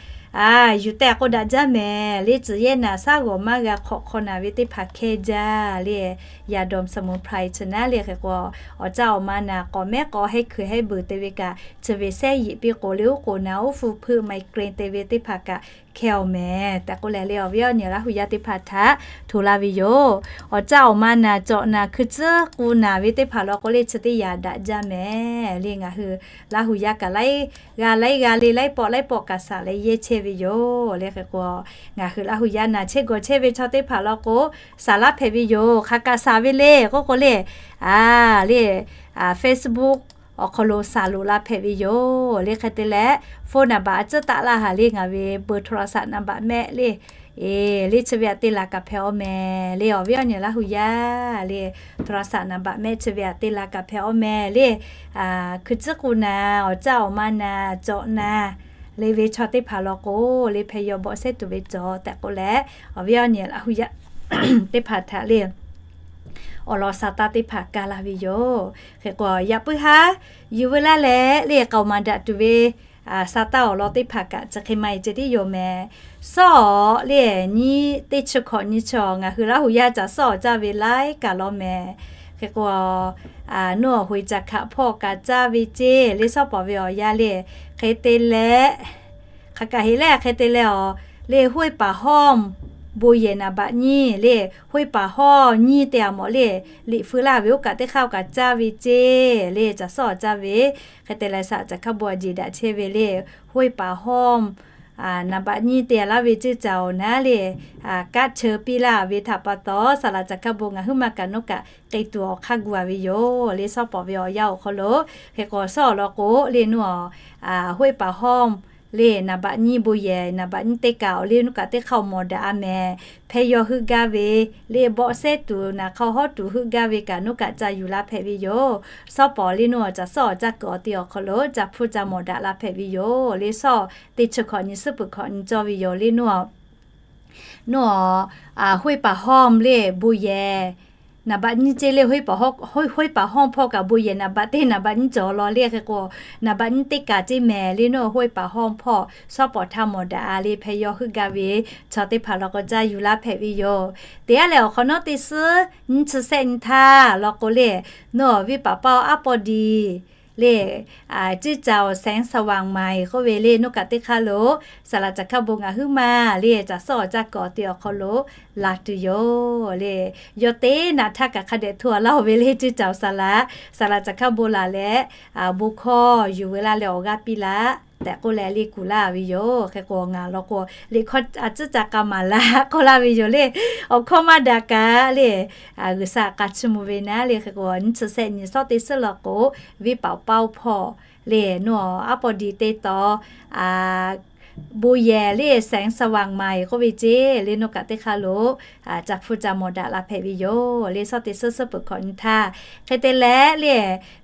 yuˬ tehꞈ k'oˆ daꞈ jaˇ mehˍ le. Tcuhˬ yehˇ naˍ shaˉ g'awˬ maˇ g'a hk'awꞈ hk'aw naˍ ve teˇ hpaˍ hkehˇ jaˇ le. ยาดมสมุนไพร chi naˉ le. Hk'e k'o awˬ caˇ awˬ ma naˍ k'awꞈ mehˉ k'awꞈ hehˉ hkui hehˉ beuˬ te ve kaꞈ, chi ve sehˉ yeꞈ piˇ k'o le, oˉ k'oˍ naˍ, oˉ hpu hpeuˆ, migraine te ve teˇ hpaˍ kaꞈ hkehˇ-aw mehˍ tehꞈ k'oˆ leh le, awˬ viˉ awˬ nyi Laˇ hu yaˇ teˇ hpaˍ htaꞈ hto laˇ ve yoˬ. Awˬ caˇ awˬ ma naˍ, cawꞈ naˍ, hkui tcuhˉ k'u naˍ ve teˇ hpaˍ law k'o le, chi teˇ yanˇ daꞈ jaˇ mehˍ le. Ngaˬ hui Laˇ hu yaˇ kaꞈ laiˉ g'aˇ laiˉ g'aˇ le, laiˉ pawˆ laiˉ pawˆ kaꞈ saˍ leh yehˇ chehˇ ve yoˬ le. Hk'e k'o ngaˬ hui Laˇ hu yaˇ naˍ chehˇ gawˬ chehˇ ve chaw teˇ hpaˍ law k'o, saˍ laˇ hpehꞈ ve yoˬ. Hk'aˬ kaꞈ saˍ ve le k'oˆ k'o le, a le, Facebook awˬ hk'aw lo saˍ loꞈ la hpehꞈ ve yoˬ le. Hk'e te leh, phone number a tcuhˉ taˆ laˇ haˍ le, ngaˬ ve เบอร์โทรศัพท์ number mehˆ le. E, le chi ve aꞈ te laˬ kaꞈ hpehꞈ-aw mehˍ le. Awˬ viˉ awˬ nyi Laˇ hu yaˇ le, โทรศัพท์ number mehˆ chi ve aꞈ te laˬ kaꞈ hpehꞈ-aw mehˍ le. Hkui tcuhˉ k'u naˍ, awˬ caˇ awˬ ma naˍ, cawꞈ naˍ le ve chaw teˇ hpaˍ law k'o, le hpeh yaw bawˆ sehˉ tuˬ ve cawˬ tehꞈ k'oˆ leh, awˬ viˉ awˬ nyi Laˇ hu yaˇ teˇ hpaˍ htaꞈ le awˬ lawn sa taˇ teˇ hpaˍ kaˇ laˇ ve yoˬ. Hk'e k'o, yaꞈ puiˉ haˉ yuˬ veu laˇ leh le k'aoˍ maˍ daꞈ tuˬ ve sa taˇ awˬ lawn teˇ hpaˍ kaꞈ chi hk'e maˇ heˆ ceh tiˉ yoˬ mehˍ. Sawˉ awˬ le nyi teˇ chi hkawꞈ nyi chi ngaˬ hui Laˇ hu yaˇ caˬ sawˉ awˬ caˇ ve laiˉ kaꞈ law mehˍ. Hk'e k'o, nuˇ awˬ hoꞈ caˬ hkaꞈ hpawˇ kaꞈ caˇ ve ceˇ le sawˉ pawˍ ve awˬ yanˇ le, hk'e te leh hk'aˬ kaꞈ heˆ leh hk'e te leh awˬ le hoˆ paˍ hawˇ bon yehˬ naˍ baꞈ nyiˇ le, hoˆ paˍ hawˇ nyiˇ te a mawˬ le, liꞈ feu laˇ ve oˇ kaꞈ teˇ hk'aˇ oˇ kaꞈ caˇ ve ceˇ le caˬ sawˉ awˬ caˇ ve. Hk'e te leh saˍ laꞈ caˬ hkaˇ bon a jeˬ daꞈ chehˇ ve le, hoˆ paˍ hawˇ naˍ baꞈ nyiˇ te a laˇ ve ceˇ caˬ awˬ naˉ le, kaˆ cheu piˇ laˇ ve htaꞈ pa taw, saˍ laꞈ caˬ hkaˇ bon ngaˬ huiˉ ma kaꞈ nuˇ kaꞈ k'ai tuˬ awˬ hk'aˇ gu a ve yoˬ le sawˉ pawˍ ve awˬ yanˇ awˬ hk'aw lo. Hk'e k'o sawˉ awˬ lawn k'o le nuˇ awˬ hoˆ paˍ hawˇ le naˍ baꞈ nyiˇ bon yehˬ naˍ baꞈ nyiˇ teˇ kaꞈ awˬ le nuˇ kaꞈ teˇ hk'aˇ awˬ mawˬ daꞈ a mehˍ. Hpeh yaw heuˆ gaˇ ve le bawˆ sehˉ tuˬ naˍ hk'aw hawˉ tuˬ heuˆ gaˇ ve kaꞈ nuˇ kaꞈ ca yuˬ laˇ hpehꞈ ve yoˬ. Sawˉ pawˍ le nuˇ awˬ caˬ sawˉ awˬ caˇ kuiˬ awˬ te awˬ hk'aw lo ca hpuˇ ca mawˬ daꞈ la hpehꞈ ve yoˬ le sawˉ teˇ chi hkawꞈ nyi suhˉ peuˬ hkawꞈ nyi cawˇ ve yoˬ le nuˇ awˬ nuˇ awˬ hoˆ paˍ hawˇ le bon yehˬ naˍ baꞈ nyiˇ ceˇ le, hoˆ paˍ hawˇ hpawˇ kaꞈ bon yehˬ naˍ baꞈ teˇ naˍ baꞈ nyiˇ cawˬ law le hk'e k'o, naˍ baꞈ nyiˇ teˇ kaꞈ ceˇ mehˍ le nuˇ hoˆ paˍ hawˇ hpawˇ sawˉ pawˍ htaˇ mawˬ daꞈ a le hpeh yaw heuˆ gaˇ ve chaw teˇ hpaˍ law k'o caˇ yuˬ laˇ hpehꞈ ve yoˬ. Teˇ g'aˇ lehˬ awˬ hk'awꞈ nawˉ teˇ suhˉ nyiˇ chi sehˆ nyi htaˇ law k'o le, nawˬ viˇ paˍ paˇ aˉ pawˇ diˬ le, ceˇ caˬ awˬ แสงสว่างใหม่ k'oˆ ve le nuˇ kaꞈ teˇ hk'aˇ lo saˍ laꞈ caˬ hkaˇ bon ngaˬ huiˉ ma le caˬ sawˉ awˬ caˇ kuiˬ awˬ te awˬ hk'aw lo la tuˬ yoˬ le. Yawˇ teˇ naꞈ htaˇ kaꞈ hk'a dehꞈ hto a laˇ oˬ ve le ceˇ caˬ awˬ saˍ laꞈ, saˍ laꞈ caˬ hkaˇ bon laˬ leh bon hkawˇ yuˬ veu laˇ leh awˬ g'aˇ piˇ laˇ tehꞈ k'oˆ leh le kuˬ laˇ ve yoˬ. Hk'e k'o ngaˬ law k'o liꞈ hkawˇ a ciˉ ca k'a maˍ laˇ k'oˆ laˇ ve yoˬ le. Awˬ hkawˇ maˇ daꞈ kaꞈ le G'uiˬsha k'a chiˇ mvuh ve naˉ le hk'e k'o nyiˇ chi sehˆ nyi sawˉ teˇ suhˉ law k'o, viˇ paˍ paˇ hpawˇ le nuˇ aˉ pawˇ diˬ teˇ taw bon yehˬ le แสงสว่างใหม่ k'oˆ ve ceˇ le nuˇ kaꞈ teˇ hk'aˇ lo ca hpuˇ ca mawˬ daꞈ la hpehꞈ ve yoˬ le sawˉ teˇ suhˉ suhˉ peuˬ hkawꞈ nyi htaˇ. Hk'e te leh le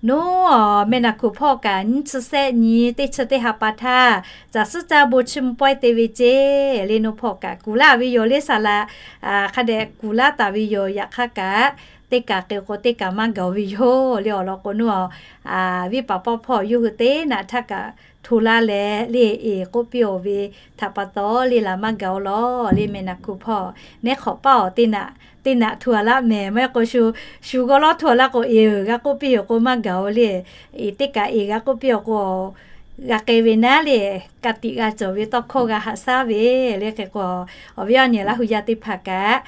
nuˇ awˬ meh naˬ hkuˍ hpawˇ kaꞈ nyiˇ chi sehˆ nyi teˇ chi teˇ ha pa htaˇ caˬ suhˉ caˇ bon chiˇ mvuh pawehˇ te ve ceˇ le nuˇ hpawˇ kaꞈ kuˬ laˇ ve yoˬ le saˍ laꞈ hk'a dehꞈ kuˬ laˇ taˍ ve yoˬ. Yaꞈ hk'aˇ kaꞈ teˇ kaꞈ k'e k'o teˇ kaꞈ maˇ gaˬ oˬ ve yoˬ le awˬ lawn k'o nuˇ viˇ paˍ paˇ hpawˇ yawˇ hui teˇ naꞈ htaˇ kaꞈ hto laˇ leh le eˬ k'oˆ piˇ oˬ ve htaꞈ pa taw le laˬ maˇ gaˬ oˬ law le meh naˬ hkuˍ hpawˇ nehˉ hk'awꞈ paˇ awˬ teˇ naꞈ teˇ naꞈ hto a laˇ mehˍ maˇ heˆ k'o shu shu g'awˇ lawˉ hto a laˇ k'o eˬ g'a k'oˆ piˇ oˬ k'o maˇ gaˬ oˬ le. Eˬ teˇ kaꞈ eˬ g'a k'oˆ piˇ oˬ k'o g'a k'e ve naˉ le ka tiꞈ g'a cawˬ ve tawˇ hkawˇ g'a haꞈ shaˉ ve le hk'e k'o awˬ viˉ awˬ nyi Laˇ hu yaˇ teˇ hpaˍ kaꞈ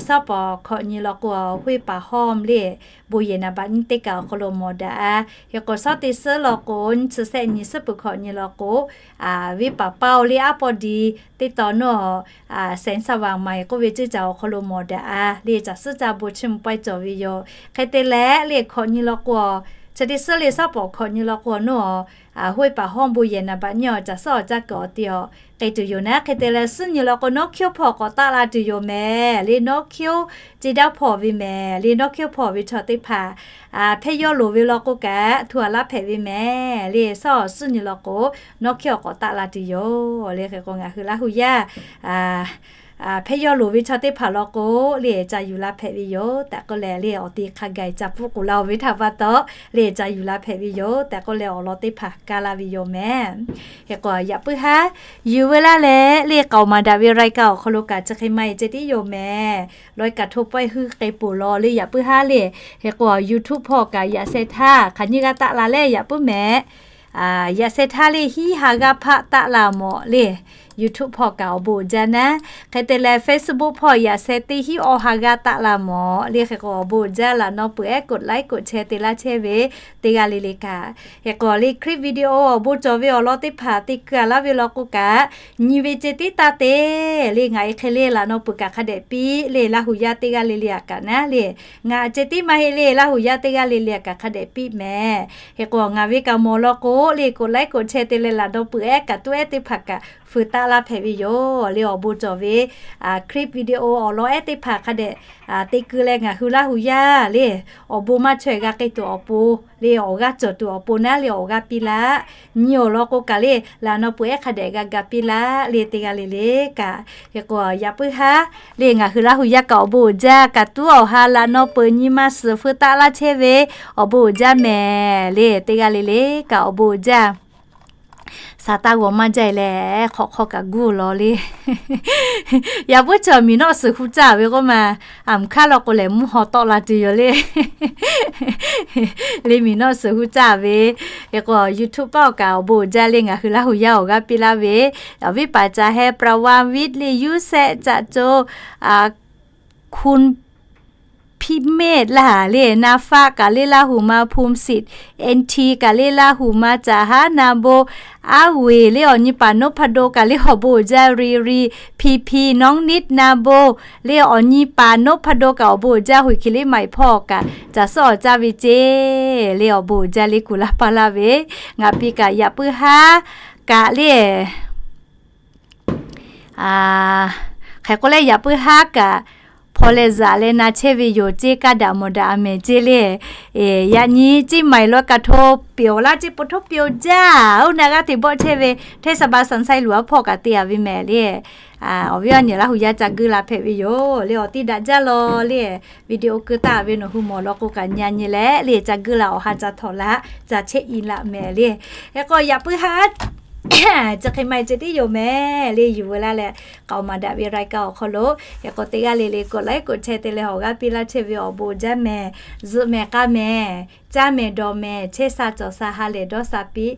sawˉ pawˍ hkawꞈ nyi law k'o hoˆ paˍ hawˇ le bon yehˬ naˍ baꞈ nyiˇ teˇ kaꞈ awˬ hk'aw lo mawˬ daꞈ a. Hk'e k'o sawˉ teˇ suhˉ law k'o nyiˇ chi sehˆ nyi suhˉ peuˬ hkawꞈ nyi law k'o viˇ paˍ paˇ le aˉ pawˇ diˬ teˇ taw nuˇ แสงสว่างใหม่ k'oˆ ve ceˇ caˬ awˬ hk'aw lo mawˬ daꞈ a le caˬ suhˉ caˇ bon chiˇ mvuh pawehˇ cawˬ ve yoˬ. Hk'e te leh le hkawꞈ nyi law k'o chi teˇ suhˉ le sawˉ pawˍ hkawꞈ nyi law k'o nuˇ hoˆ paˍ hawˇ bon yehˬ naˍ baꞈ nyiˇ awˬ caˬ sawˉ awˬ caˇ kuiˬ awˬ te awˬ k'e tuˬ yoˬ naˉ. Hk'e te leh suhˉ nyi law k'o nawˉ hkiˇ oˇ hpawˇ k'awꞈ taˆ la tuˬ yoˬ mehˍ le nawˉ hkiˇ oˇ ceˇ daˇ hpawˇ ve mehˍ le nawˉ hkiˇ oˇ hpawˇ ve chaw teˇ hpaˍ hpehˇ yawˇ loˍ ve law k'o kaꞈ hto a laˇ hpehꞈ ve mehˍ le sawˉ suhˉ nyi law k'o nawˉ hkiˇ oˇ k'awꞈ taˆ la tuˬ yoˬ le hk'e k'o ngaˬ hui Laˇ hu yaˇ hpehˇ yawˇ loˍ ve chaw teˇ hpaˍ law k'o le ca yuˬ la hpehꞈ ve yoˬ tehꞈ k'oˆ leh le awˬ te hk'a gaˬ ca pfuhˇ k'oˍ la oˬ ve htaꞈ pa taw le ca yuˬ la hpehꞈ ve yoˬ tehꞈ k'oˆ leh awˬ lawn teˇ hpaˍ kaˇ laˇ ve yoˬ mehˍ. Hk'e k'o yaꞈ puiˉ haˉ yuˬ veu laˇ leh le k'aoˍ maˍ daꞈ ve รายการ awˬ hk'aw lo kaꞈ chi hk'e maˇ heˆ ceh tiˉ yoˬ mehˍ. Lawˬ kaꞈ hto pawehˇ heuˆ k'e poˬ law le yaꞈ puiˉ haˉ le hk'e k'o YouTube hpawˇ kaꞈ yaꞈ sheh htaˇ hk'aˬ nyiˇ g'aˇ taˆ la leh yaꞈ puiˉ mehˍ. Yaꞈ sheh htaˇ le hiˉ ha g'aˇ hpaˆ taˆ la mawˬ le YouTube hpawˇ kaꞈ awˬ bon uiˍ jaˇ naˉ. Hk'e te leh Facebook hpawˇ yaꞈ sheh teˇ hiˉ awˇ ha g'aˇ taˆ la mawˬ le hk'e k'o awˬ bon uiˍ jaˇ laˬ nawˬ peuˬ ehˉ กดไลค์ กดแชร์ te laˇ chehˇ ve teˇ g'aˇ le le kaꞈ. Hk'e k'o le K'riˆ video awˬ bon cawˬ ve awˬ lawn teˇ hpaˍ te kuiˬ a laˇ ve law k'o kaꞈ nyi ve ceh tiˉ taˇ te le ngaˬ e hk'e le laˬ nawˬ peuˬ kaꞈ hk'a dehꞈ piˇ le Laˇ hu yaˇ teˇ g'aˇ le le a kaꞈ naˉ le ngaˬ ceh tiˉ maˇ heˆ le Laˇ hu yaˇ teˇ g'aˇ le le a kaꞈ hk'a dehꞈ piˇ mehˍ. Hk'e k'o ngaˬ ve kaꞈ mawˬ law k'o le กดไลค์ กดแชร์ te leh laˬ nawˬ peuˬ ehˉ kaꞈ tuˉ ehˉ teˇ hpaˍ kaꞈ feu taˆ laˇ hpehꞈ ve yoˬ le. Awˬ bon cawˬ ve clip video awˬ lawn ehˉ teˇ hpaˍ hk'a dehꞈ te keu leh ngaˬ hui Laˇ huˍ yaˇ le, awˬ bon maˇ chaweh g'a k'ai tuˬ awˬ pon le, awˬ g'aˇ cawˬ tuˬ awˬ pon naˉ le awˬ g'aˇ piˇ laˇ. Nyi awˬ lawn k'o kaꞈ le, laꞈ naw peuˬ ehˉ hk'a dehꞈ g'a ga piˇ laˇ le. Teˇ g'aˇ le le kaꞈ, hk'e k'o yaꞈ puiˉ haˉ le ngaˬ hui Laˇ huˍ yaˇ kaꞈ awˬ bon uiˍ jaˇ, kaꞈ tuˉ awˬ ha laꞈ naw peuˬ nyi ma suhˍ feu taˆ laˇ chehˇ ve awˬ bon uiˍ jaˇ mehˍ le. Teˇ g'aˇ le le kaꞈ awˬ bon uiˍ jaˇ. Saˍ taˇ g'awˬ maˇ jaˇ e leh, hk'awꞈ hk'aw kaꞈ guˇ law le. Yaꞈ puiˉ chaw miˬ nawˆ suhˍ hu caˇ ve k'oˆ ma, aˬ mvuhˬ hk'aˇ law k'o lehˬ mvuhˇ haw tawˆ la tuˬ yoˬ le. Le miˬ nawˆ suhˍ hu caˇ ve, hk'e k'o YouTube paˆ awˬ kaꞈ awˬ bon uiˍ jaˇ le ngaˬ hui Laˇ huˍ yaˇ awˬ g'aˇ piˇ laˇ ve, awˬ viˉ paˍ ca heh ประวัติ วิทย์ le yuˇ sehˆ caꞈ co, Kun พิเมธ laˇ le, นาฟัก kaꞈ le Laˇ huˍ ma, ภูมิสิทธิ์ เอ็นที kaꞈ le Laˇ huˍ ma, Caˬ haˉ นาโบ aˉ g'uiˬ le awˬ nyi paˍ นพดล kaꞈ le awˬ bon uiˍ jaˇ, รีรี พีพี น้องนิด นาโบ le awˬ nyi paˍ นพดล kaꞈ awˬ bon uiˍ jaˇ, Huiˍ hkiˬ liˇ ใหม่ hpawˇ kaꞈ caˬ suhˉ awˬ caˇ ve ceˇ le awˬ bon uiˍ jaˇ le kuˬ laˇ paˇ laˇ ve, ngaˬ piˇ kaꞈ yaꞈ puiˉ haˉ kaꞈ le hk'e k'o leh yaꞈ puiˉ haˉ kaꞈ hpaw leh zaꞈ leh na chehˇ ve yoˬ ceˇ, kaˇ daꞈ mawˬ daꞈ a mehˍ ceˇ le. Yaꞈ nyi เชียงใหม่ ลอยกระทง peuˬ awˬ laˇ ceˇ, po htoˉ peuˬ awˬ jaˇ, oˇ na g'aˇ hteꞈ bawˆ chehˇ ve เทศบาล สันทรายหลวง hpawˇ kaꞈ te a ve mehˍ le. Awˬ viˉ awˬ nyi Laˇ huˍ yaˇ ca guˇ la hpehꞈ ve yoˬ le. Awˬ tiˉ daꞈ jaˇ law le. Video keu taˍ ve nawˬ hui mawˬ law k'o kaꞈ nyi nyi leh le ca guˇ la awˬ ha ca htawꞈ la, ca chehˇ i laꞈ mehˍ le. Hk'e k'o yaꞈ puiˉ haˉ chi hk'e maˇ heˆ ceh tiˉ yoˬ mehˍ le. Yuˬ veu laˇ leh k'aoˍ maˍ daꞈ ve รายการ awˬ hk'aw lo, hk'e k'o teˇ g'aˇ le le กดไลค์ กดแชร์ te leh awˬ g'aˇ piˇ laˇ chehˇ ve awˬ bon uiˍ jaˇ mehˍ. Zuhꞈ mehˍ k'a mehˍ, caˇ mehˍ dawˬ mehˍ, chehˇ sha cawˬ sha ha lehˬ dawˇ sha piˇ